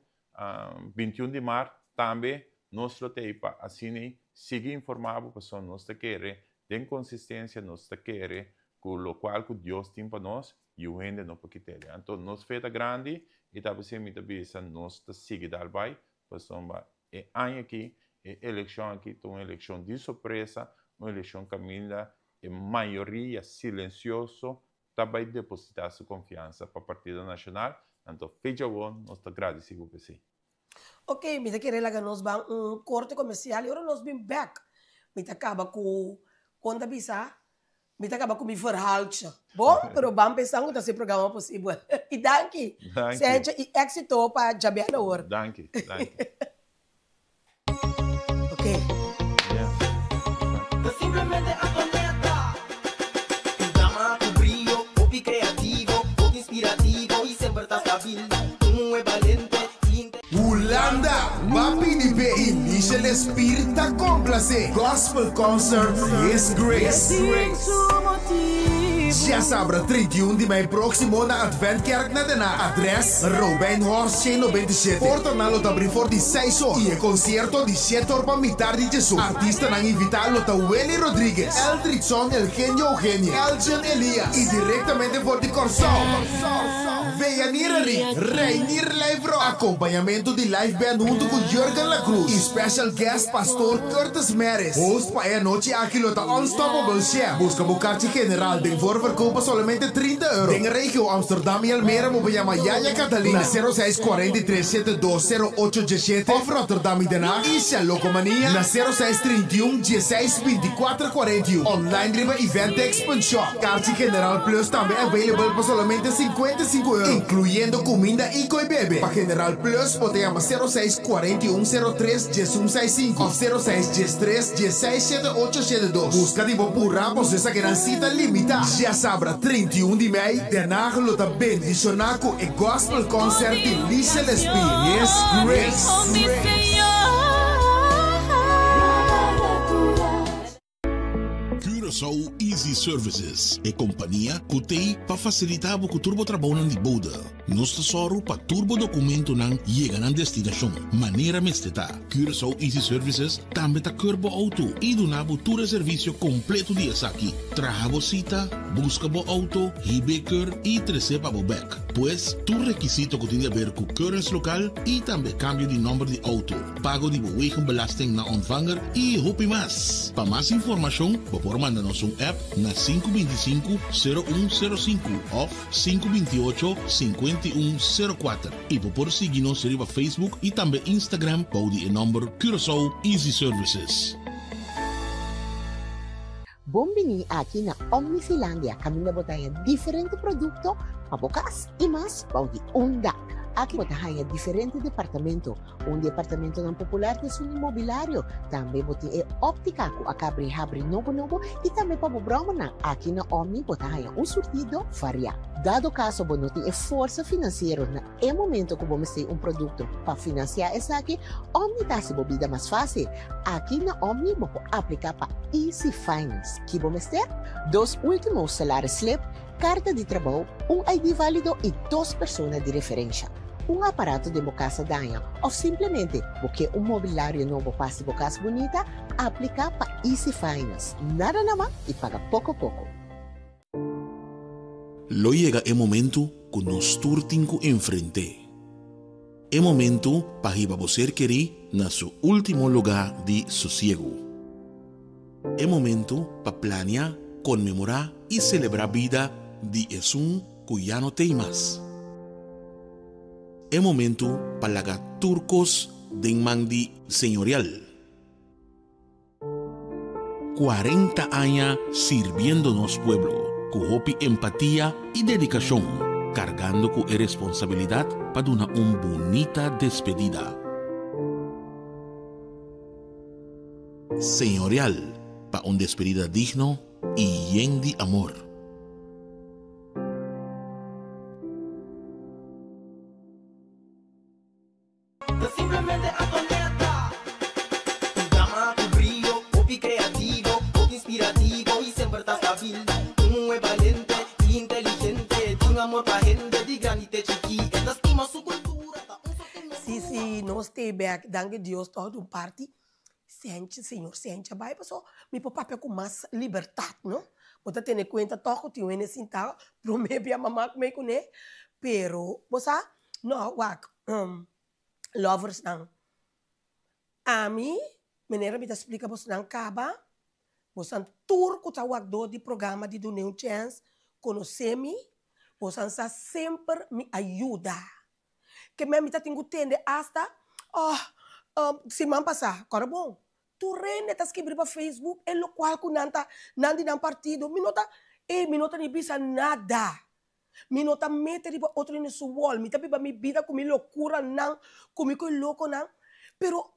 21 di mart, tambe nos lo ta ei pa asina ei sigui informá bo, pasobra nos ta kere den konsistensia, nos ta kere ku lokual ku Dios tin pa nos, yu hende no por kit'el. Anto, nos fe ta grandi i ta p'esei mi ta bisa nos ta sigui dal bai, pasobra e aña aki, e elekshon aki ta un elekshon di sorpresa, un elekshon kaminda e mayoria silensioso ta bai depositá su konfiansa pa Partido Nashonal, anto fecha awor nos ta gradisí bo p'esei. Ok, mi ta kere laga nos ban un korte komersial i ora nos bin bèk mi ta kaba ku, kon ta bisa, mi ta kaba ku mi verhaaltje. Bon, pero ban pensa ku ta hasi e programa posibel. I danki, Sencho, i éksito pa djabièrnè awor. Danki, danki. Ok. Yeah. Ta simplemente Antonieta. Un dama cu brio, hopi creativo, hopi inspirativo y semper ta stabil. Un muhe balente y inte. Hulanda, ba pidi p'e i Michel Espir ta complacé Gospel Concert His Grace. Djasabra 31 di mei próksimo na Adventkerk na Den Haag. Adres, Robijnhorst 197. Portanan lo ta abrí for di seis or i e konsierto di shete or pa mitar di djesun. Artistanan invitá lo ta Willy Rodriguez, Eldridson Elgenio Eugenia, Elgin Elias i direktamente for di Kòrsou, Veyanir Henrique, Reinier Lijfrock, akompañamentu di live band huntu ku Jurgen La Cruz i special guest Pastor Curtis Meris. Host pa e anochi aki lo ta Unstoppable Chef. Buska bo karchi general den voorverkoop pa solamente 30 euro. Den regio Amsterdam i Almere bo por yama Yaya Catalina na 06 43 72 08 17 of Rotterdam i Den Haag Isha Locomania na 06 31 16 24 41. Online riba eventx.shop. Karchi general plus tambe available pa solamente 55 euro, inkluyendo kuminda i koi bebe. Pa general plus bo ta yama 06 41 03 1165 of 06 13 16 78 72. Buska di bo purá pasobra esakinan sita limitá. Djasabra 31 di mei, Den Haag lo ta bendishoná ku e Gospel Concert di Licia Lespie, His Grace. Curaçao Easy Services, e kompania ku t'ei pa fasilitá bo ku tur bo trabounan di bode. Nos ta sòru pa tur bo dokumentonan yega nan destinashon manera mester ta. Curaçao Easy Services tambe ta keur bo outo i duna bo tur e servisio kompleto di esaki, traha bo sita, buska bo outo, hib'é keur i tres'é pa bo bèk. Pues, tur rekisito ku tin di aber ku keuringslokaal i tambe kambio di nòmber di outo. pago di bo wegenbelasting na ontvanger y hopi mas. Pa mas informacion bo por manda nos un app na sinku 25 sero un sero sinku of sinku 28 51 sero kuater y bo por sigui nos riba Facebook y tambe Instagram bou di e nomber Curaçao Easy Services. Bon bini aki na Omnifilandia kaminda bo ta haña diferente produkto pa bo kas i mas bou di un dak. Aki bo ta haña diferente departamento. Un di e apartamentonan popular ta esun di mobilario. Tambe bo tin e óptica cu a cabri habri nobo nobo y tambe pa bo bromanan. Aki na Omni bo ta haña un surtido variá. Dado caso bo no tin e forsa financiero na e momento cu bo mester un producto pa financia esaki, Omni ta haci bo bida mas fácil. Aki na Omni bo por aplica pa Easy Finance. Ki bo mester? Dos ultimo salaris slip, Karta di trabou, un ID válido i dos persona di referensha. Un aparato den bo kas a daña òf simplemente bo ke un mobilario nobo pa hasi bo kas bunita? Apliká pa Easy Finance. Nada nama i paga poko poko. Lo yega e momentu ku nos tur tin ku enfrent'é. E momentu pa hiba bo ser kerí na su último lugá di sosiegu. E momento pa plania, konmemorá i selebrá bida di esun ku ya no t'ei mas. E momento pa laga tur kos den man di Señorial. 40 aña sirbiendo nos pueblo ku hopi empatia i dedikashon, kargando ku e responsabilidat pa duna un bunita despedida. Señorial pa un despedida digno y yen di amor. Ta simplemente Antonetta. Un dama cu brio, hopi creativo, hopi inspirativo y semper ta stabil. Un muhe balente y inteligente, tin amor pa hende di grandi te chiki. E ta stima su cultura, ta un sosten no Si si nos stay back danki Dios toch di un parti Senchi, señor Senchi a bai paso mi por papia ku mas libertat no. Bo ta tene kuenta tòg ku tin wende sintá promé bia mama ku mi kuné, pero bo sa no wak loversnan ami manera mi ta splika bosnan kaba bosan tur ku ta wak dor di programa di Dun'é un Chèns konosé mi bosan sa semper mi a yuda. Ke men mi ta tin ku tende asta oh siman pasá kòrda bon tur rende ta skibi riba Facebook e lokual ku nan ta nan di nan partido mi no ta ey mi no ta ni bisa nada mi no ta mete riba otro hende su wòl mi ta biba mi bida ku mi lokuranan ku mi koe lokonan pero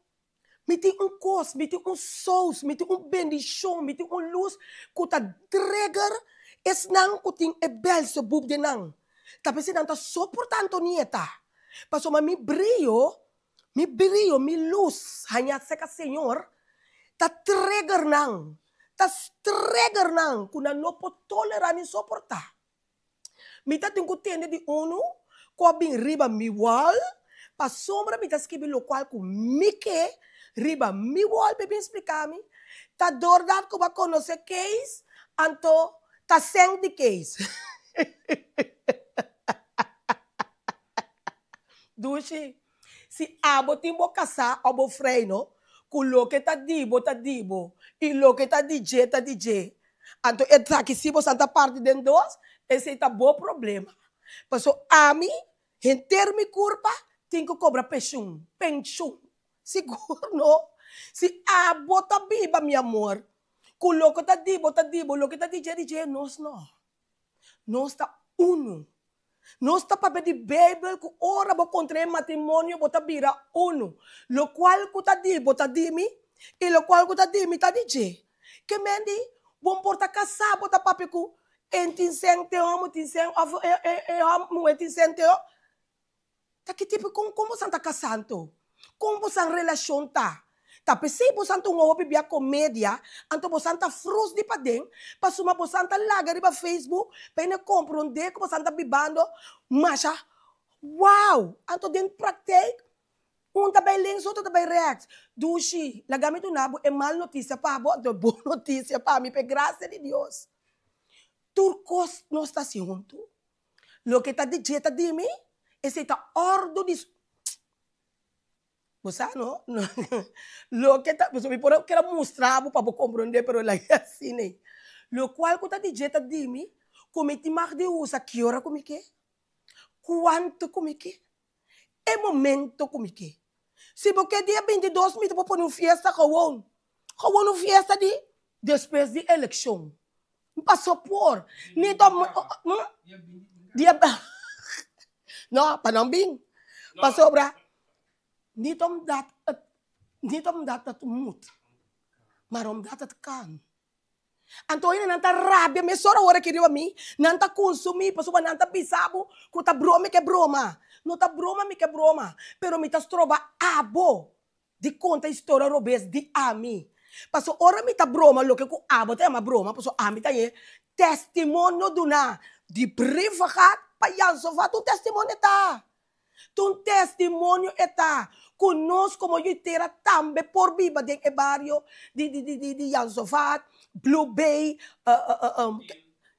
Mi tin un kos, mi tin un sous, mi tin un bendishon, mi tin un lus ku ta trigger esnan ku tin e Belzebub den nan. Ta p'esei nan ta soportá Antonieta. Pasobra mi brio, mi brio, mi lus hañá serka Señor ta trigger nan, ta trigger nan ku nan no por tolerá ni soportá. Mi ta tin ku tende di unu ku a bin riba mi wòl, pasobra mi ta skibi lokual ku mi ke riba mi wòl pa e bin splika mi. Ta dordat ku bo a konosé Kees, anto ta sèn di Kees. Dushi, si abo tin bo kasá òf bo freino, ku loke ta di bo ta di bo i loke ta di dje ta di dje, Anto e taki si bo santa parti den dos, esei ta bo problema. Paso ami, henter mi kurpa tin ku kobra peshun, penshun. Sigur no. Si abo ta biba, mi amor, ku loke ta di bo ta di bo, loke ta di dje di dje, nos no. Nos ta unu. Nos ta papia di Beibel ku ora bo kontrae matrimonio bo ta bira unu. Lokual ku ta di bo ta di mi i lokual ku ta di mi ta di dje. Ke men di bo por ta kasá bo ta papia ku en tin sèn te hòmber tin sèn òf e muhé tin sèn te hòmber. Ta ki tipo kon kon bosan ta kasá anto? Kon bosan relashon ta? Ta p'esei bosan ta un hopi bia komedia, anto bosan ta frus di paden, pasobra bosan ta laga riba Facebook pa hende komprondé ku bosan ta bibando masha wow! Anto den praktijk un ta bai links otro ta bai rechts. Dushi, laga mi duna bo e mal notisia pa bo anto e bon notisia pa mi, p'e grasia di Dios. Tur kos nos ta hasi huntu. Loke ta di dje ta di mi, esei ta òrdu di. Bo sa no? Loke ta, pasobra mi por a keda mustra bo pa bo komprondé, pero laga asina ei. Lokual ku ta di dje ta di mi ku mi tin mag di usa ki ora ku mi ke, kuantu ku mi ke, e momento ku mi ke. Si bo ke dia 22 mi ta por pone un fiesta gewon, gewon un fiesta di despues di elekshon. Mi pasó por. Ni to, dia, no, pa nan bin. Pasobra, niet omdat het, niet omdat het moet, maar omdat het kan. Anto hende nan ta rabia mesora ora ki riba mi, nan ta kunsumí pasobra nan ta bisa bo ku ta broma mi ke broma. No ta broma mi ke broma, pero mi ta stroba abo di konta historia robes di ami. Paso ora mi ta broma loke ku abo ta yama broma, paso ami ta e testimonio duna di Brievengat pa Jansovat, un testimonio e ta. Ta un testimonio e ta ku nos komo yu tera tambe por biba den e bario di di di di Jansovat, Blue Bay,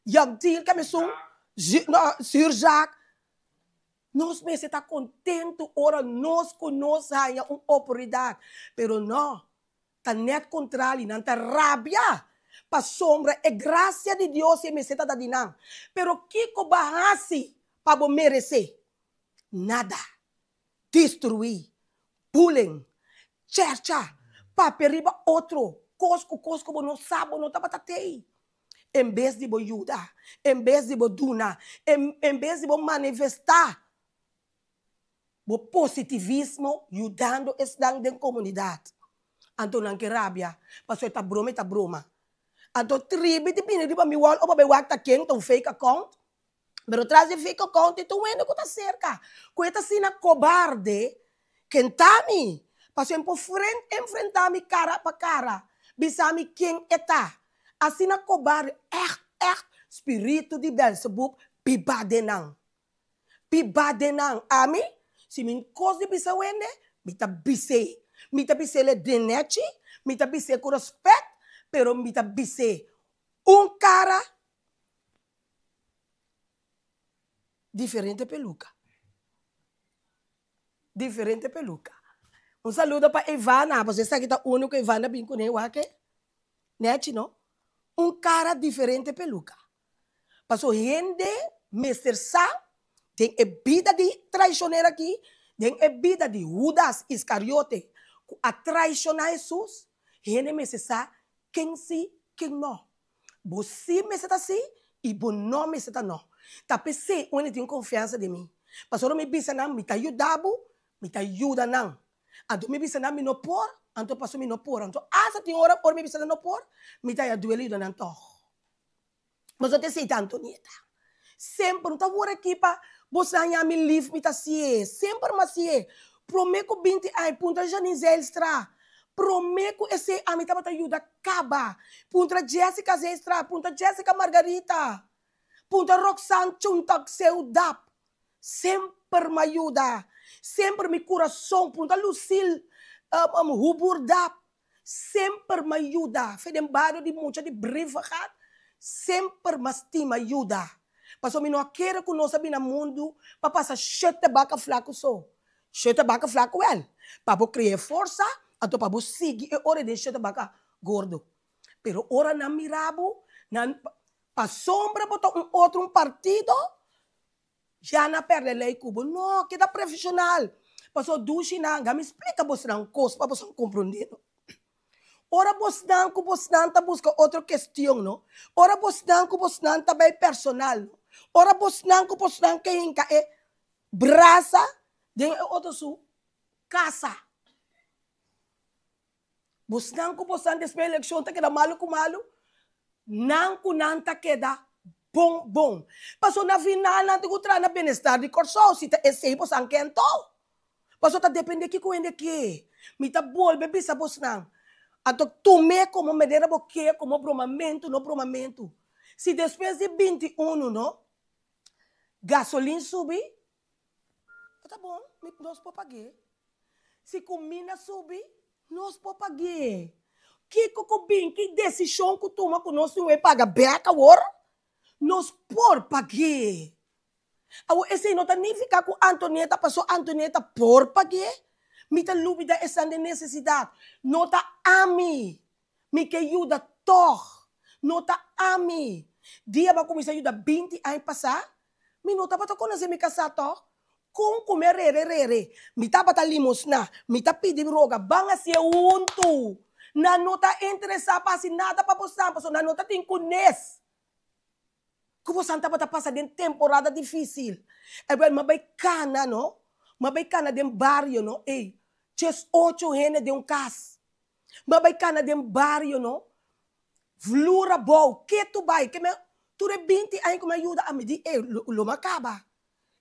Yamtil, keme esun, Zuurzak. Nos mester ta kontentu ora nos ku nos haña un oportunidat, pero no, ta nèt kontrali, nan ta rabia pasobra e grasia di Dios e mester ta da di nan. Pero kiko bo a hasi pa bo meresé? Nada. Destruí, bullying, chèrcha, papia riba otro, kos ku kos ku bo no sa, bo no tabata tei. En bes di bo yuda, en bes di bo duna, en en bes di bo manifestá bo positivismo yudando esnan den komunidat. Anto nan ke rabia, pasobra e ta broma, e ta broma. Anto tribi di bini riba mi wòl ora bo bai wak ta ken, ta un fake account. Pero tras di fake account e ta un hende ku ta serka, ku e ta asina kobarde, ken ta mi? Pasobra e por enfrentá mi kara pa kara, bisa mi ken e ta. Asina kobarde, ègt, ègt spiritu di Belzebub biba den nan. Biba den nan. Ami, si mi kos di bisa un hende, mi ta bis'é. Mi ta bis'é den nèchi, mi ta bis'é ku rèspèt, pero mi ta bis'é un kara Diferente peluca. Diferente peluca. Un saludo pa Ivana, pasobra esaki ta uno cu Ivana bin cune wak e. Nechi no? Un cara diferente peluca. Pasobra hende mester sa den e bida di traicionero aki, den e bida di Judas Iscariote cu a traiciona Jesus, hende mester sa ken si, ken no. Bo sí mester ta sí i bo no mester ta no. Ta p'esei un hende tin konfiansa den mi. Pasobra mi bisa nan, mi ta yuda bo, mi ta yuda nan. Anto mi bisa nan mi no por, anto pasobra mi no por. Anto asta tin ora, ora mi bisa nan no por, mi ta haña duele yuda nan tòg. Pasobra ta esei ta Antonieta. Semper, no ta wor aki pa boso haña mi lif, mi ta hasié. Semper mi hasié. Promé ku binti aña, puntra Janine Zijlstra. Promé ku esei ami tabata yuda kaba. Puntra Jessica Zijlstra, puntra Jessica Margarita, puntra Roxanne Chuntak Seudap. Semper mi a yuda. Semper mi kurason, puntra Lucille Huburdap. Semper m'a yuda. Fe den bario di mucha di Brievengat, semper m'a stima yuda. Pasobra mi no a kere ku nos a bini na mundu pa pasa shete baka flaku so. Shete baka flaku wèl, pa bo kria e forsa, anto pa bo sigui e ora den shete baka gordo. Pero ora nan mira bo, nan pasobra bo ta un otro un partido, Ya na perde ley cu bo. No, keda profesional. Paso dushi nan, ga mi splica bosnan un cos pa boso comprende no. Ora bosnan cu bosnan ta busca otro kestion no. Ora bosnan cu bosnan ta bay personal no. Ora bosnan cu bosnan ke hinca e brasa den e otro su casa. Bosnan ku bosan despues elekshon ta keda malu ku malu, nan ku nan ta keda bon bon. Pasobra na final nan tin ku traha na benestar di Kòrsou, si ta esei bosan ke anto. Paso ta depende kiko hende ke. Mi ta bolbe bisa bosnan. Anto tum'é komo manera bo ke, komo bromamentu, no bromamentu. Si despues di 21 no, gasolin subi, ta bon, mi, nos por pag'é. Si kuminda subi, nos por pag'é. Kiko ku bin, ki desishon ku tuma ku nos tin wei paga bèk awor, nos por pag'é. Awor esei no ta nifiká ku Antonieta pasó Antonieta por pag'é. Mi ta lubidá esnan den nesesidat. No ta ami. Mi ke yuda tòg. No ta ami. Dia bo a kuminsá yuda 20 aña pasá, mi no tabata konosé mi kasá tòg. Kon ku mi a rere rere, mi tabata limosná, mi ta pidi roga, ban hasié huntu. Nan no ta interesá pa hasi nada pa bosan pasobra nan no ta tin kunes. Ku bosan tabata pasa den temporada difísil. Ewel m'a bai kana no, m'a bai kana den bario no, ey, ches ocho hende den un kas. M'a bai kana den bario no, vlur abou, ketu bai, ke mi a, tur e 20 aña ku mi a yuda ami di, ey, lo m'a kaba.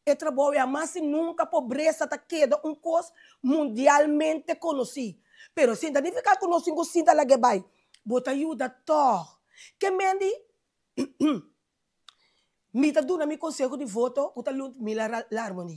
E trabou ei mas si nunka pobresa ta keda un kos mundialmente konosí. Pero sin ta nifiká ku nos tin ku sinta lag'é bai. Bo ta yuda tòg. Ke men di, Mi ta duna mi konseho di voto ku ta Ludmila Larmony.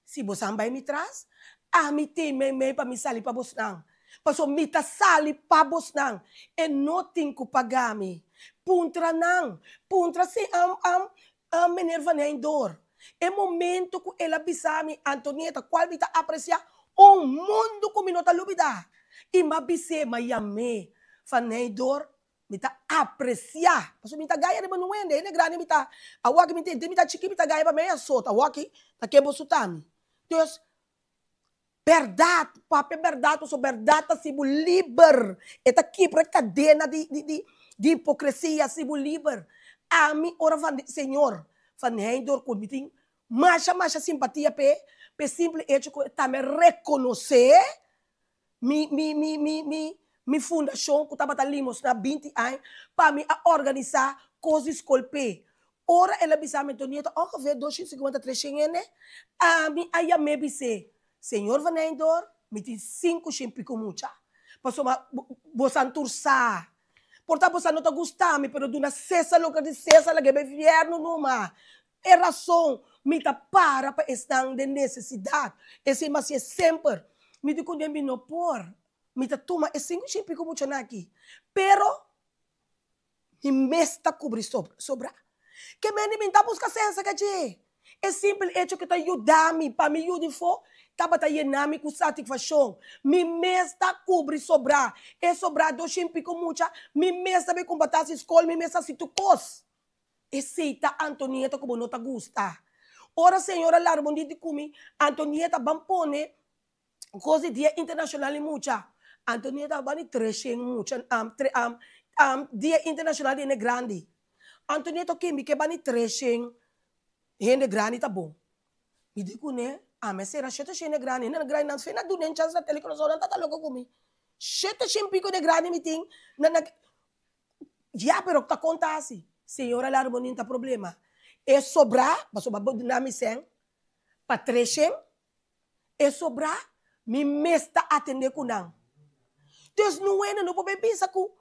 Si bosan bai mi tras, ami tin meimei pa mi sali pa bosnan. Pasobra mi ta sali pa bosnan, e no tin ku paga mi. Puntra nan, puntra si am am am meneer Van Heijndor. E momento ku el a bisa mi, Antonieta, kual mi ta apresiá un mundu ku mi no ta lubidá. I m'a bis'é, m'a yam'é, Van Heijndor, Mi ta aprecia, pasobra mi ta gaya riba un hende, hende grandi mi ta, awor mi ta, mi ta chiki mi ta gaya pa mi a sota, awor aki ta ke bo suta mi. Dus, berdad, papia berdad pasobra berdad ta hasi bo liber, e ta kibra e kadena di di di di hipokresia, hasi bo liber. Ami ora van Señor van Heindor ku mi tin masha masha simpatia p'e, p'e simple hecho ku e tambe rekonosé Mi, mi, mi, mi, mi, mi fundashon ku tabata limosná 20 aña pa mi a organisá kos di skol p'e. Ora el a bisa mi, Antonieta, ongeveer 250, 300 hende, ami a yam'é bis'é, Señor Van Eindor, mi tin sinku shen piku mucha. Pasobra bosan tur sa. Por ta bosan no ta gusta mi, pero duna César loke di César, lag'é bai fièrnu numa. E rason mi ta para pa esnan den nesesidat, esei mi hasié semper. Mi di ku den mi no por, mi ta tuma e 500 i piko muchanan aki, pero mi mes ta kubri sobra. Ke mende mi ta buska sensa ka dje. E simpel echo ku ta yuda mi pa mi yu di fo tabata yena mi ku satisfashon. Mi mes ta kubri sobra. E sobra 200 i piko mucha, mi mes ta bai kumpra tas di skol, mi mes ta hasi tur kos. Esei ta Antonieta ku bo no ta gusta. Ora señora Larmondi di ku mi, Antonieta ban pone kos di Dia Internashonal di Mucha. Antonieta ban di 300 mucha, Dia Internashonal di Hende Grandi. Antonieta oke mi ke ban di 300 hende grandi ta bon. Mi di kuné, ami a sera 700 hende grandi, hende grandi nan fe na duna e chans na tele kurason nan ta loko ku mi. 700 piko hende grandi mi tin na na. Ya, pero ta konta asi. Señora Larmonin ta problema. E sobrá, pasobra bo duna mi sèn pa 300, e sobrá mi mes ta atendé ku nan. Dus nuene no por bay bisa ku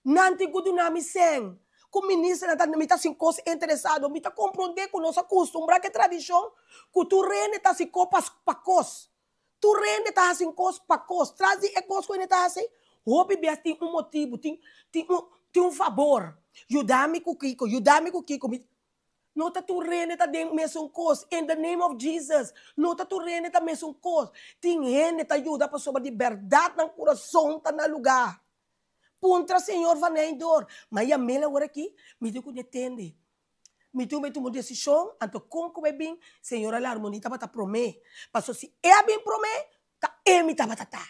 nan tin ku duna mi sèn, ku ministernan ta, mi ta sin kos interesado. Mi ta komprondé ku nos a kustumbrá ku e tradishon ku tur hende ta hasi kos pa kos. Tur hende ta hasi un kos pa kos. Tras di e kos ku hende ta hasi, hopi bias tin un motibu, tin tin un tin un fabor. Yuda mi ku kiko, yuda mi ku kiko. Mi No ta tur hende ta den mesun kos. In the name of Jesus, no ta tur hende ta mesun kos. Tin hende ta yuda pasobra di bèrdat nan kurason ta na lugá. Puntra Señor Van Heijndor, Ma yam'el awor aki, mi tin ku detende. Mi tuma e tuma un desishon, anto kon ku bai bin, señora Larmonie tabata promé. Paso si e a bin promé, ta e mi tabata ta.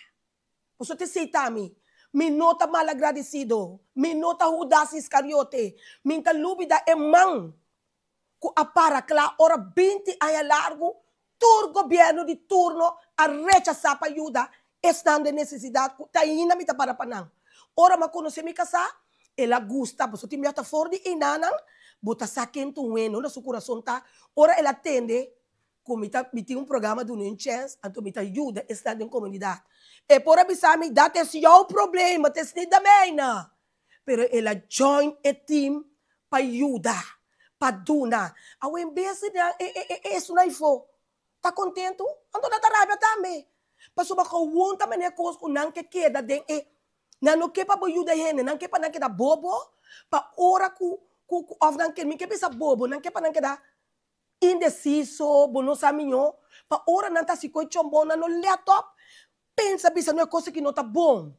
Paso ta esei ta mi. Mi no ta malagradesido, mi no ta Hudas Iskariote, mi ta lubida e man ku a para kla ora 20 aña largu tur gobièrnu di turno a rechasá pa yuda esnan den nesesidat ku ta ainda mi ta para pa nan. Ora mi a konosé mi kasá, el a gusta, pasobra tin biaha ta for di einanan, bo ta sa ken ta un weno, unda su kurason ta. Ora el a tende Ku mi ta mi tin un programa duna un chèns, anto mi ta yuda esnan den komunidat. E por a bisa mi, dat es jouw probleem, het is niet de mijne. Pero el a join e team pa yuda, pa duna. Awe en bes di nan e e e esun aifó ta kontentu, anto nan ta rabia tambe. Pasobra gewoon ta manera kos ku nan ke keda den e, nan no ke pa bo yuda hende, nan ke pa nan keda bobo, pa ora ku ku ku òf nan ke, mi ke bisa bobo, nan ke pa nan keda indeciso, bo no sa miñó, pa ora nan ta hasi koi chombon nan no let op, pensa bisa no e kos aki no ta bon.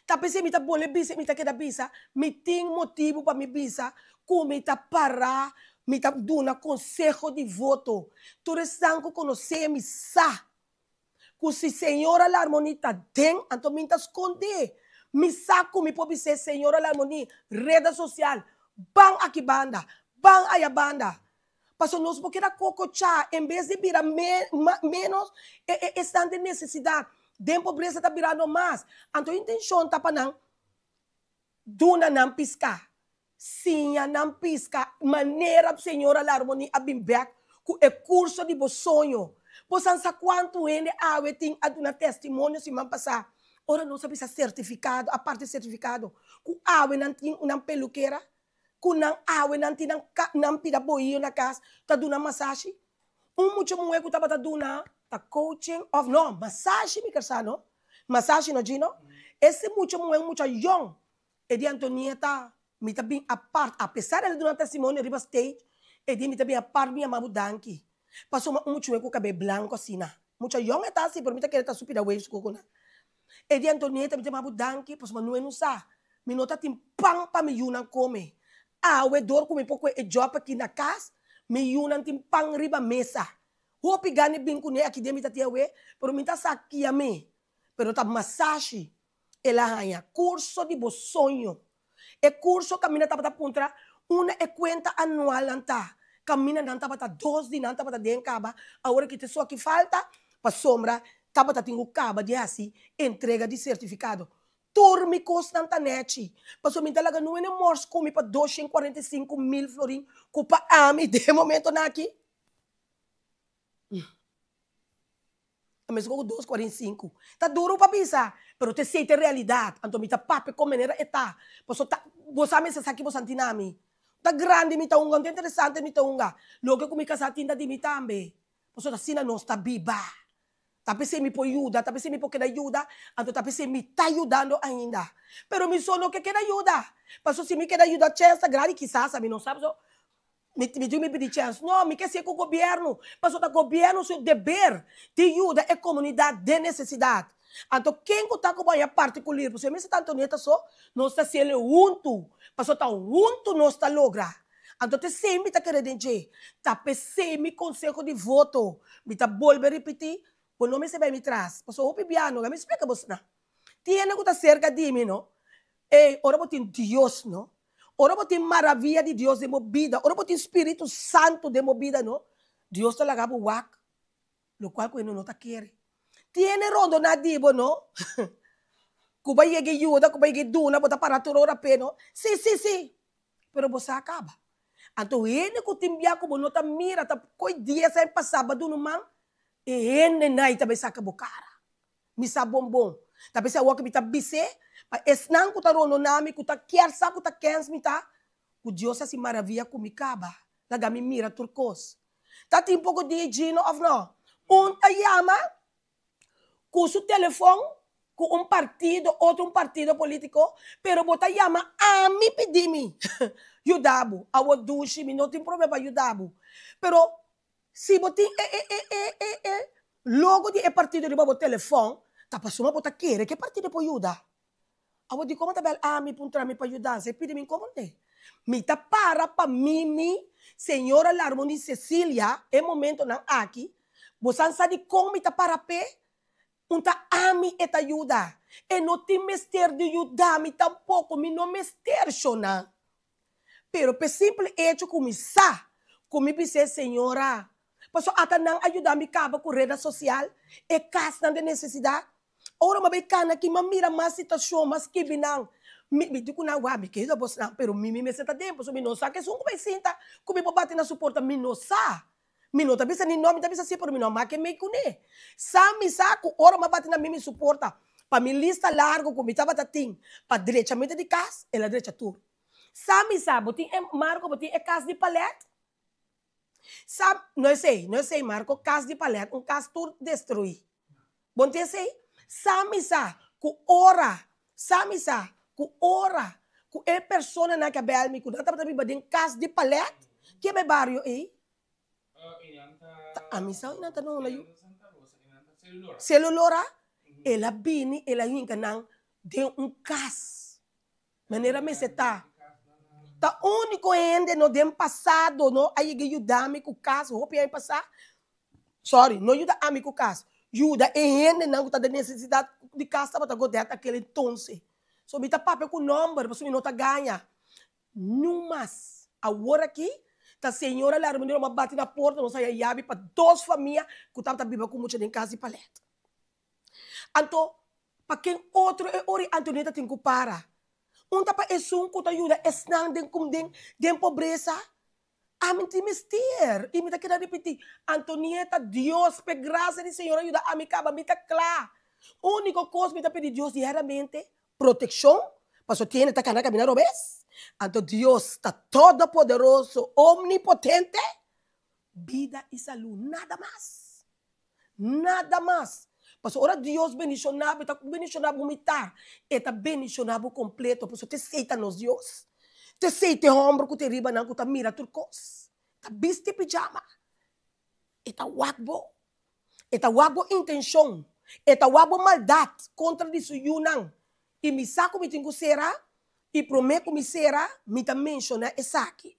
Ta p'esei mi ta bole bisa i mi ta keda bisa, mi tin motibu pa mi bisa ku mi ta pará, mi ta duna konseho di voto. Tur esnan ku konosé mi sa ku si señora Larmonie ta den, anto mi ta skondé. Mi sa ku mi por bis'é, Señora Larmonie, reda sosial, ban aki banda, ban aya banda. Pasobra nos por keda kokochá en bes di bira ménos e esnan den nesesidat, den pobresa ta birando mas. Anto e intenshon ta pa nan duna nan piská, siña nan piska manera Señora Larmonie a bin bèk ku e kurso di bo soño. Bo san sa kuantu hende awe tin a duna testimonio siman pasá ora nos a bisa sertifikado, aparte sertifikado, ku awe nan tin nan pelukera? Ku nan awe nan tin nan ka nan pida bohio na kas ta duna masashi? Un mucha muhé ku tabata duna ta coaching òf no masashi mi ker sa no masashi no Gino? Ese mucha muhé un mucha yòn e di Antonieta mi ta bin apart apesar el a duna testimonio riba stage e di mi ta bin apart mi yama bo danki pasobra un mucha muhé ku kabei blanku asina mucha yòn e ta si pero mi ta kere ta su pida waves ku nan. E di Antonieta, mi ta yama bo danki pasobra no e no sa. Mi no ta tin pan pa mi yunan kome. Awe dor ku mi por kohe e job aki na kas, mi yunan tin pan riba mesa. Hopi gana e bin kuné aki den mi ta tin awe, pero mi ta sa kia mi. Pero ta masashi el a haña. Kurso di bo soño. E kurso kaminda tabata puntra unda e kuenta anualnan ta. Kaminda nan tabata dos di nan tabata den kaba, awor ki ta esun aki falta pasobra tabata tin ku kaba di hasi entrega di sertifikado. Tur mi kosnan ta nèchi, pasobra mi ta laga nuene mors ku mi pa 245.000 florin ku pa ami den e momentonan aki. Ta meskos ku dos kuarenta i sinku. Ta duru pa bisa, pero ta esei ta e realidat. Anto mi ta papia kon manera e ta. Pasobra ta, bo sa mester sa ki bo sa ntina mi. Ta grandi mi ta hunga, ta interesante mi ta hunga. Loke ku mi kasá tin ta di mi tambe. Pasobra asina nos ta biba. Ta p'esei mi por yuda, ta p'esei mi por keda yuda, anto ta p'esei mi ta yudando ainda. Pero mi so no ke keda yuda. Pasobra si mi keda yuda chèns ta grandi kisas, ami no sa pasobra Mi mi tin mi pidi chèns. No, mi ke si'e ku gobièrnu, pasobra ta gobièrnu su deber di yuda e komunidat den nesesidat. Anto ken ku ta ku bo haña partikulir, pasobra e mester ta Antonieta so, nos ta hasiel huntu, pasobra ta huntu nos ta logra. Anto ta esei mi ta kere den dje. Ta p'esei mi konseho di voto, mi ta bolbe ripití, bo no mester bai mi tras, pasobra hopi biaha no, mi splika bo esnan. Tin hende ku ta serka di mi no, ey, ora bo tin Dios no, Ora bo tin maravia di Dios den bo bida, ora bo tin Spiritu Santu den bo bida no, Dios ta laga bo wak lokual ku hende no ta kere. Tin hende rondoná di bo no, ku bo a yega e yuda, ku bo a yega e duna, bo ta para tur ora p'e no, si, si, si, pero bo sa kaba. Anto hende ku tin bia ku bo no ta mira, ta koe dies aña pasá bo a duna un man, e hendenan ei ta bai saka bo kara. Mi sa bon bon. Ta p'esei awor ku mi ta bis'é pa esnan ku ta rondoná mi, ku ta kier sa ku ta kens mi ta, ku Dios hasi maravia ku mi kaba, laga mi mira tur kos. Ta tin poko dia Gino òf no? Un ta yama ku su telefòn ku un partido, otro un partido polítiko, pero bo ta yama ami pidi mi yuda bo. Awor dushi, mi no tin problema pa yuda bo, pero Si bo tin e e e e e e logo di e partido riba bo telefòn, ta pasobra bo ta kere ku e partido por yuda. Awor dikon bo ta bèl ami puntra mi pa yudansa i pidi mi komo? Mi ta para pa Mimi, señora Larmonie Cecilia, e momentonan aki, bo san sa dikon mi ta para p'e? Un ta ami e ta yuda. E no tin mester di yuda mi tampoko, mi no mester shona. Pero p'e simpel echo ku mi sa ku mi bis'é señora, pasobra ata nan a yuda mi kaba ku reda sosial, e kasnan den nesesidat. Ora mi a bai kana aki, mi a mira mas situashon, mas skibi nan. Mi mi di ku nan, wak, mi ke yuda bosnan, pero mi mi mester ta den, pasobra mi no sa ku esun ku bai sinta ku mi por bati na su porta, mi no sa. Mi no ta bisa ni no, mi ta bisa si, pero mi no a make mei kuné. Sa mi sa ku ora mi a bati na mi, mi su porta pa mi lista largu ku mi tabata tin pa drechamentu di kas, el a drecha tur. Sa mi sa, bo tin e, Marco, bo tin e kas di palet? Sa, no esei, no esei, Marco, kas di palet, un kas tur destruí. Bo no tin esei? Sa mi sa ku ora, sa mi sa ku ora ku e personanan ke a bel mi ku nan tabata biba den kas di palet, ke bai bario ei? Ta ami sa nan ta nona yu. Celulora, el a bini, el a hinka nan den un kas. Manera mester ta. Ta úniko hende no den pasado no a yega yuda mi ku kas hopi aña pasá. Sorry, no yuda ami ku kas, yuda e hendenan ku ta den nesesidat di kas tabata Godet akel entonces. So mi ta papia ku nòmber pasobra mi no ta gaña. Niun mas. Awor aki ta señora Larmina lo a bati na porta nos haya yabi pa dos famia ku tabata biba ku mucha den kas di palet. Anto, pa ken otro e ora i Antonieta tin ku para? Un ta pa esun ku ta yuda esnan den kum den den pobresa? Ami tin mester, i mi ta keda ripití, Antonieta, Dios, p'e grasia di Señor a yuda ami kaba, mi ta kla. Úniko kos mi ta pidi Dios diariamente, protekshon, pasobra tin hende ta kana kaminda robes. Anto Dios ta todopoderoso, omnipotente, bida i salú, nada mas. Nada mas. Pasobra ora Dios bendishoná bo, e ta bendishoná bo mitá, e ta bendishoná bo kompleto, pasobra t'esei ta nos Dios. T'esei t'e hòmber ku ta riba nan ku ta mira tur kos. Ta bisti pijama. E ta wak bo. E ta wak bo intenshon. E ta wak bo maldat kontra di su yunan. I mi sa ku mi tin ku sera, i promé ku mi sera, mi ta menshoná esaki.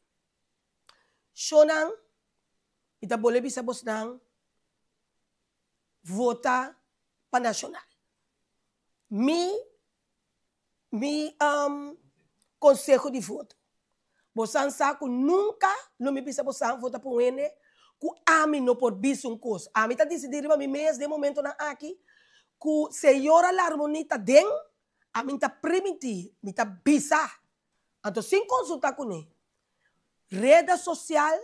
Shonnan, mi ta bolbe bisa bosnan, vota pa Nacional. Mi, mi conseho di voto, bosan sa cu nunca lo mi bisa bosan vota pa un hende cu ami no por bisa un cos. Ami ta dicidi riba mi mes den momentonan aki cu Señora Larmonie ta den, ami ta priminti, mi ta bisa. Anto sin konsultá kuné, reda sosial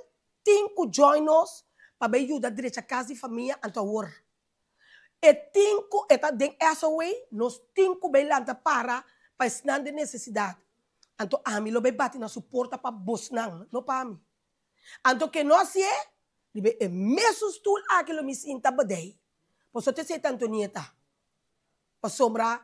tin ku join nos pa bai yuda drecha kas di famia anto awor. E tin ku e ta den SOA, nos tin ku bai lanta para pa esnan den nesesidat. Anto ami lo bai bati na su porta pa bosnan, no pa mi. Anto ke no hasié, riba e mesun stul aki lo mi sinta badei. Pasobra ta esei ta Antonieta. Pasobra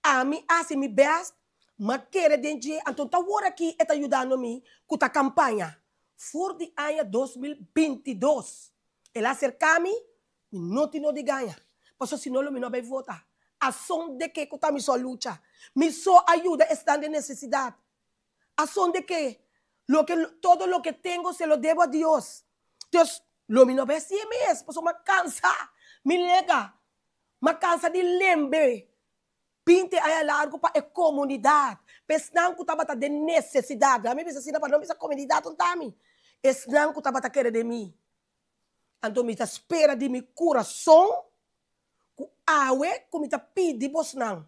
Ami hasi mi best, m'a kere den dje, anto ta wor aki e ta yudando mi ku ta kampaña. For di aña 2022 el a aserká mi, mi no tin no di gaña, pasobra si no lo mi no a bai vota. A son de ke ku ta mi so a lucha, mi so a yuda esnan den nesesidat. A son de ke loke todo loke tengo se lo debo a Dios. Dios, lo mi no bai hasié mes, pasobra m'a kansa, mi lega. M'a kansa di lembe 20 aña largu pa e komunidat, pa esnan ku tabata den nesesidat. Laga mi bisa asina pa no bisa komunidat un ta mi. Esnan ku tabata kere den mi. Anto mi ta spera di mi kurason ku awe ku mi ta pidi bosnan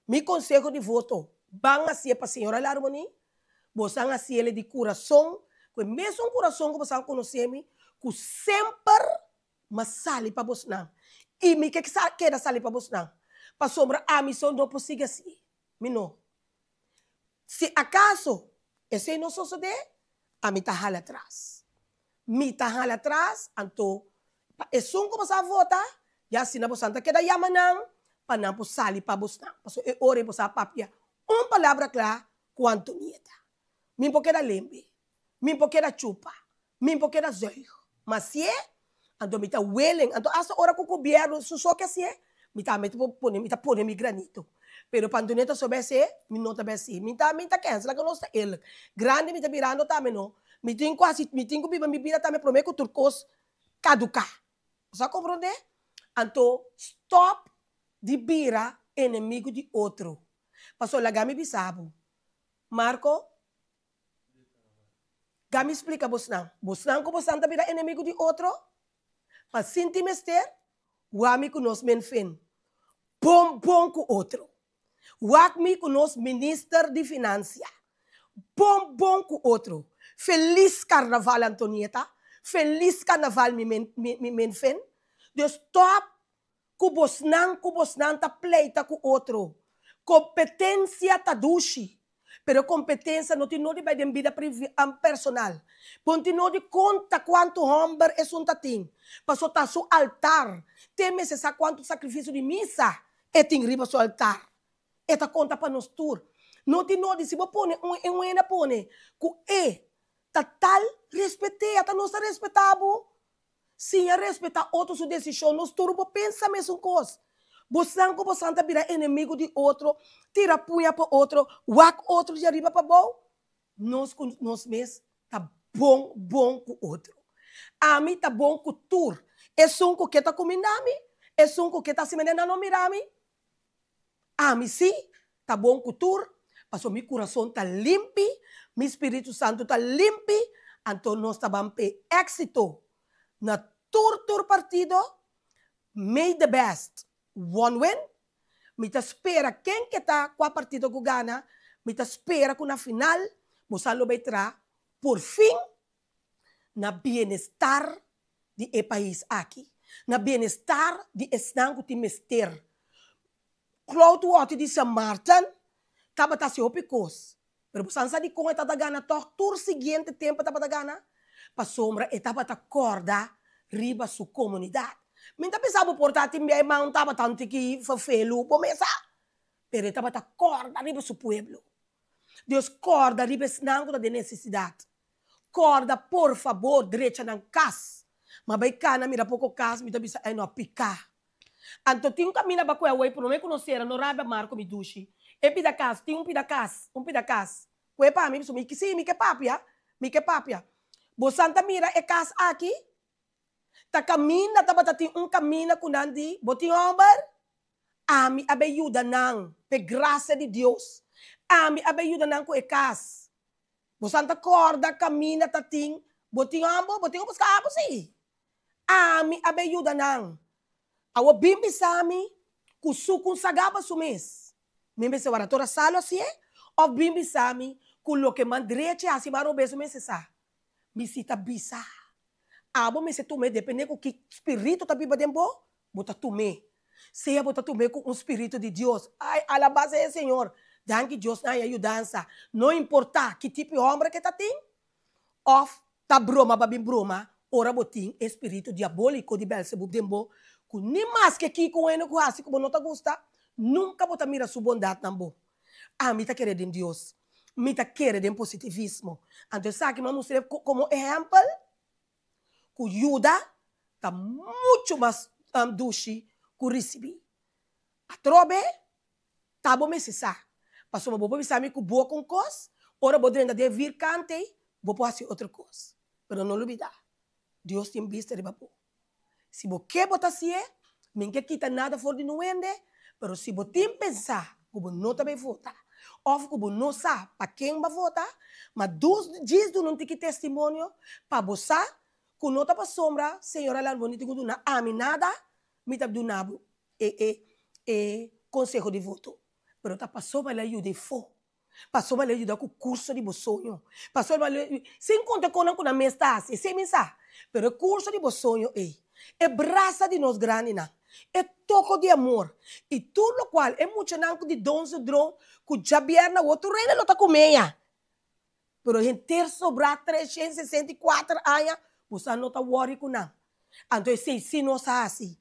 mi konseho di voto, ban hasié pa Señor Alarmoni, bosan hasiele di kurason, ku e mesun kurason ku bosan konosé mi, ku semper M'a sali pa bosnan, i mi ke keda sali pa bosnan, pasobra ami so no por sigui así. Mi no. Si akaso esei no sosodé, ami ta hala atras. Mi ta hala atras, anto pa esun ku boso a vota, ya asina boso ta keda yama nan pa nan por sali pa bosnan. Pasobra e ora ei boso a papia un palabra kla ku Antonieta. Mi por keda lembe, mi por keda chupa, mi por keda zuig. Ma sié, anto mi ta willing, anto asta ora ku gobierno su so ke hasié, mi tambe ta por pone, mi ta pone mi granito. Pero pa Antonieta so b'hasié, mi no ta b'hasié. Mi ta, mi ta kens, laga nos ta eerlijk. Grandi mi ta birando tambe no. Mi tin ku hasi, mi tin ku biba mi bida tambe promé ku tur kos kaduká. Bo sa komprondé? Anto stòp di bira enemigu di otro. Pasobra laga mi bisa bo, Marco, Ga mi splika bosnan. Bosnan ku bosnan ta bira enemigu di otro? Pa sinti mester, wak mi ku nos men fin bon bon ku otro. Wak mi ku nos minister di finansia bon bon ku otro. Felis Karnaval Antonieta! Felis Karnaval mi men mi men fen. Dus stòp ku bosnan ku bosnan ta pleita ku otro. Kompetensia ta dushi, pero kompetensia no tin nodi bai den bida personal. Bo no tin nodi konta kuantu hòmber esun ta tin, paso ta su altar. Te mester sa kuantu sakrifisio di misa e tin riba su altar. E ta konta pa nos tur. No tin nodi si bo pone un e un hende a pone ku e ta tal, respet'é, ata nos ta respetá bo. Siña respetá otro su desishon. Nos tur por pensa mesun kos. Bosan ku bosan ta bira enemigu di otro, tira puña pa otro, wak otro di ariba pa bou. Nos ku nos mes ta bon bon ku otro. Ami ta bon ku tur. Esun ku ke ta kumindá mi, esun ku ke ta hasi manera nan no mira mi. Ami sí ta bon ku tur, pasobra mi kurason ta limpi, mi spiritu santu ta limpi, anto nos ta ban p'e éksito na tur tur partido. May the best one win. Mi ta spera ken ke ta kua partido ku gana, mi ta spera ku na final boso lo bai traha por fin na bienestar di e pais aki, na bienestar di esnan ku tin mester. Claude Wotti di San Martin tabata hasi hopi kos, pero bo san sa dikon e tabata gana tòg tur siguiente tempu e tabata gana? Pasobra e tabata kòrda riba su komunidat. Mi ta bisa bo por ta tin bia e man tabata un tiki ferfelu, bo mesa, pero e tabata kòrda riba su pueblo. Dios kòrda riba esnan ku ta den nesesidat. Kòrda por fabor drecha nan kas. Ma bai kana mira poko kas mi ta bisa ei no a pika. Anto tin un kaminda ba ku e awei prome ku no sera no rabia Marco mi dushi e pida kas tin un pida kas un pida kas ku e pa mi pasobra mi si mi ke papia mi ke papia bo san ta mira e kas aki ta kaminda tabata tin un kaminda ku nan di bo tin hòmber ami a bai yuda nan p'e grasia di Dios ami a bai yuda nan ku e kas. Bosan ta corda caminda ta tin bo tin abo bo tin ku busca abo si ami a bay yuda nan awo bin bisa mi ku su kun sagaba su mes mi mester wara tora salo asie of bin bisa mi ku loke man drechi hasi man robes su mester sa mi si ta bisa abo mester tuma e depende ku ki spirito ta biba den bo Bo ta tum'é. Sea bo ta tum'é ku un spiritu di Dios. Ai, alabá sea e Señor! Danki Dios na haña yudansa. No importá ki tipo di hòmber ke ta tin, òf ta broma ba bin broma, ora bo tin e spiritu diabóliko di Bèlsebub den bo, ku ni maske kiko un hende ku hasi ku bo no ta gusta, nunka bo ta mira su bondat nan bo. Ami ta kere den Dios. Mi ta kere den positivismo. Anto esaki mi a mustr'é komo ehèmpel. Ku yuda ta muchu mas dushi ku risibí. Atrobe ta bo mester sa, pasobra bo por bisa mi ku bo kon kos, ora bo drenta den vierkant ei, bo por hasi otro kos. Pero no lubidá, Dios tin bista riba bo. Si bo ke bo ta hasié, mi ke kita nada for di nuende, pero si bo tin pensá ku bo no ta bai vota òf ku bo no sa pa ken bo a vota, ma dus djis duna un tiki testimonio pa bo sa ku no ta pasobra señora Landbouw no tin ku duna ami nada, mi ta duna bo e e e konseho di voto, pero ta pasobra el a yuda e fo. Pasobra el a yuda ku kurso di bo soño. Pasobra el a sin konta konan ku nan mes ta hasi, esei mi sa. Pero e kurso di bo soño ei, e brasa di nos grandinan, e toko di amor, i tur lokual e muchanan ku di Down Syndrome ku djabièrnè awor tur hende lo ta kume ya. Pero henter sobrá 364 aña bo sa no ta wòri ku nan. Anto esei si nos hasi,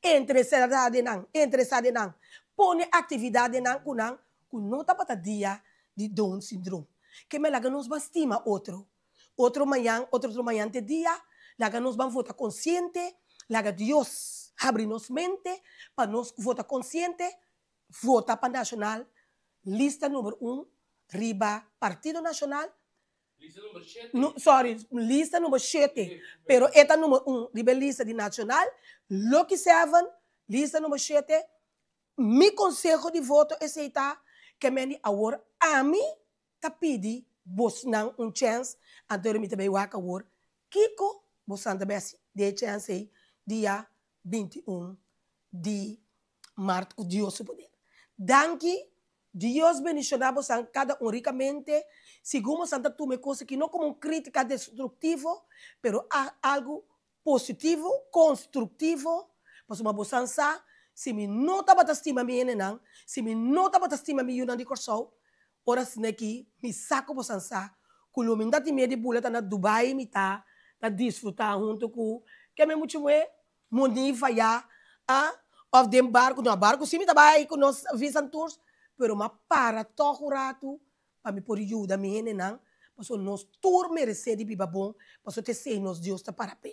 interesá den nan, interesá den nan, pone aktividat den nan ku nan ku no tabata dia di Down syndrome. Ke men laga nos ban stima otro. Otro mañan, otro otro mañan te dia, laga nos ban vota konsiente, laga Dios habri nos mente pa nos vota konsiente, vota pa Nashonal, lista number un riba Partido Nashonal, Lista number shete. No, sorry, lista number shete, pero e ta number un riba e lista di Nashonal, Lucky Seven, lista number shete, Mi konseho di voto esei ta ke men di awor ami ta pidi bosnan un chèns, anto mi ta bai wak awor kiko bosnan ta bai hasi den e chèns ei dia 21 di mart ku Dios su poder. Danki. Dios bendishoná bosan kada un rikamente, segun bosan ta tuma e kos aki no komo un krítika destruktivo, pero algu positivo, konstruktivo, pasobra bosan sa, si mi no tabata stima mi hendenan, si mi no tabata stima mi yunan di Kòrsou, ora asina aki mi sa ku bosan sa ku lo mi no ta tin miedu di bula ta na Dubai mi ta ta disfrutá huntu ku ke mi muchu muhé Monifa ya a of den barco, no barco si mi ta bay cu nos Visan Tours, pero m'a para toch un rato pa mi por yuda mi hendenan, pasobra nos tur merece di biba bon, pasobra ta esey nos Dios ta para p'e.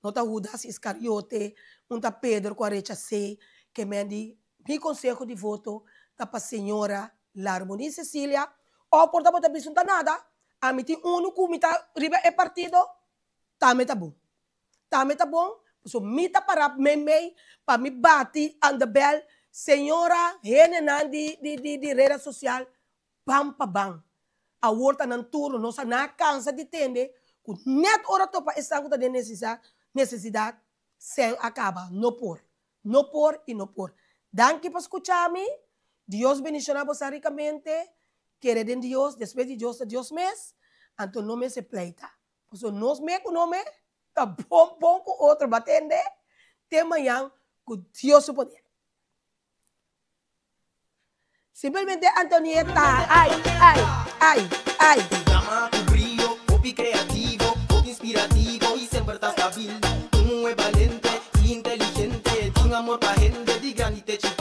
No ta Judas Iscariote, un ta Pedro cu a rechas'é, ke men di mi conseho di voto ta pa señora Larmonie Cecilia, of por ta bo ta bisa un ta nada, ami tin uno cu mi ta riba e partido, tambe ta bon. Tambe ta bon, pasobra mi ta para meimei pa mi bati aan de bel, señora, hendenan di di di di reda sosial, ban pa ban. Awor ta nan turno, nos a na kansa di tende ku nèt ora topa esnan ku ta den nesisa nesesidat, sèn a kaba. No por. No por i no por. Danki pa skucha mi. Dios bendishoná boso rikamente. Kere den Dios, despues di Dios ta Dios mes, anto no mester pleita. Pasobra nos me ku no me ta bon bon ku otro batende te mañan ku Dios su poder. Simplemente Antonieta, ay, ay, ay, ay. Un dama ku brio, hopi kreativo, hopi inspirativo i semper ta stabil. Un muhé balente i inteligente, tin amor pa hende di grandi te chikí.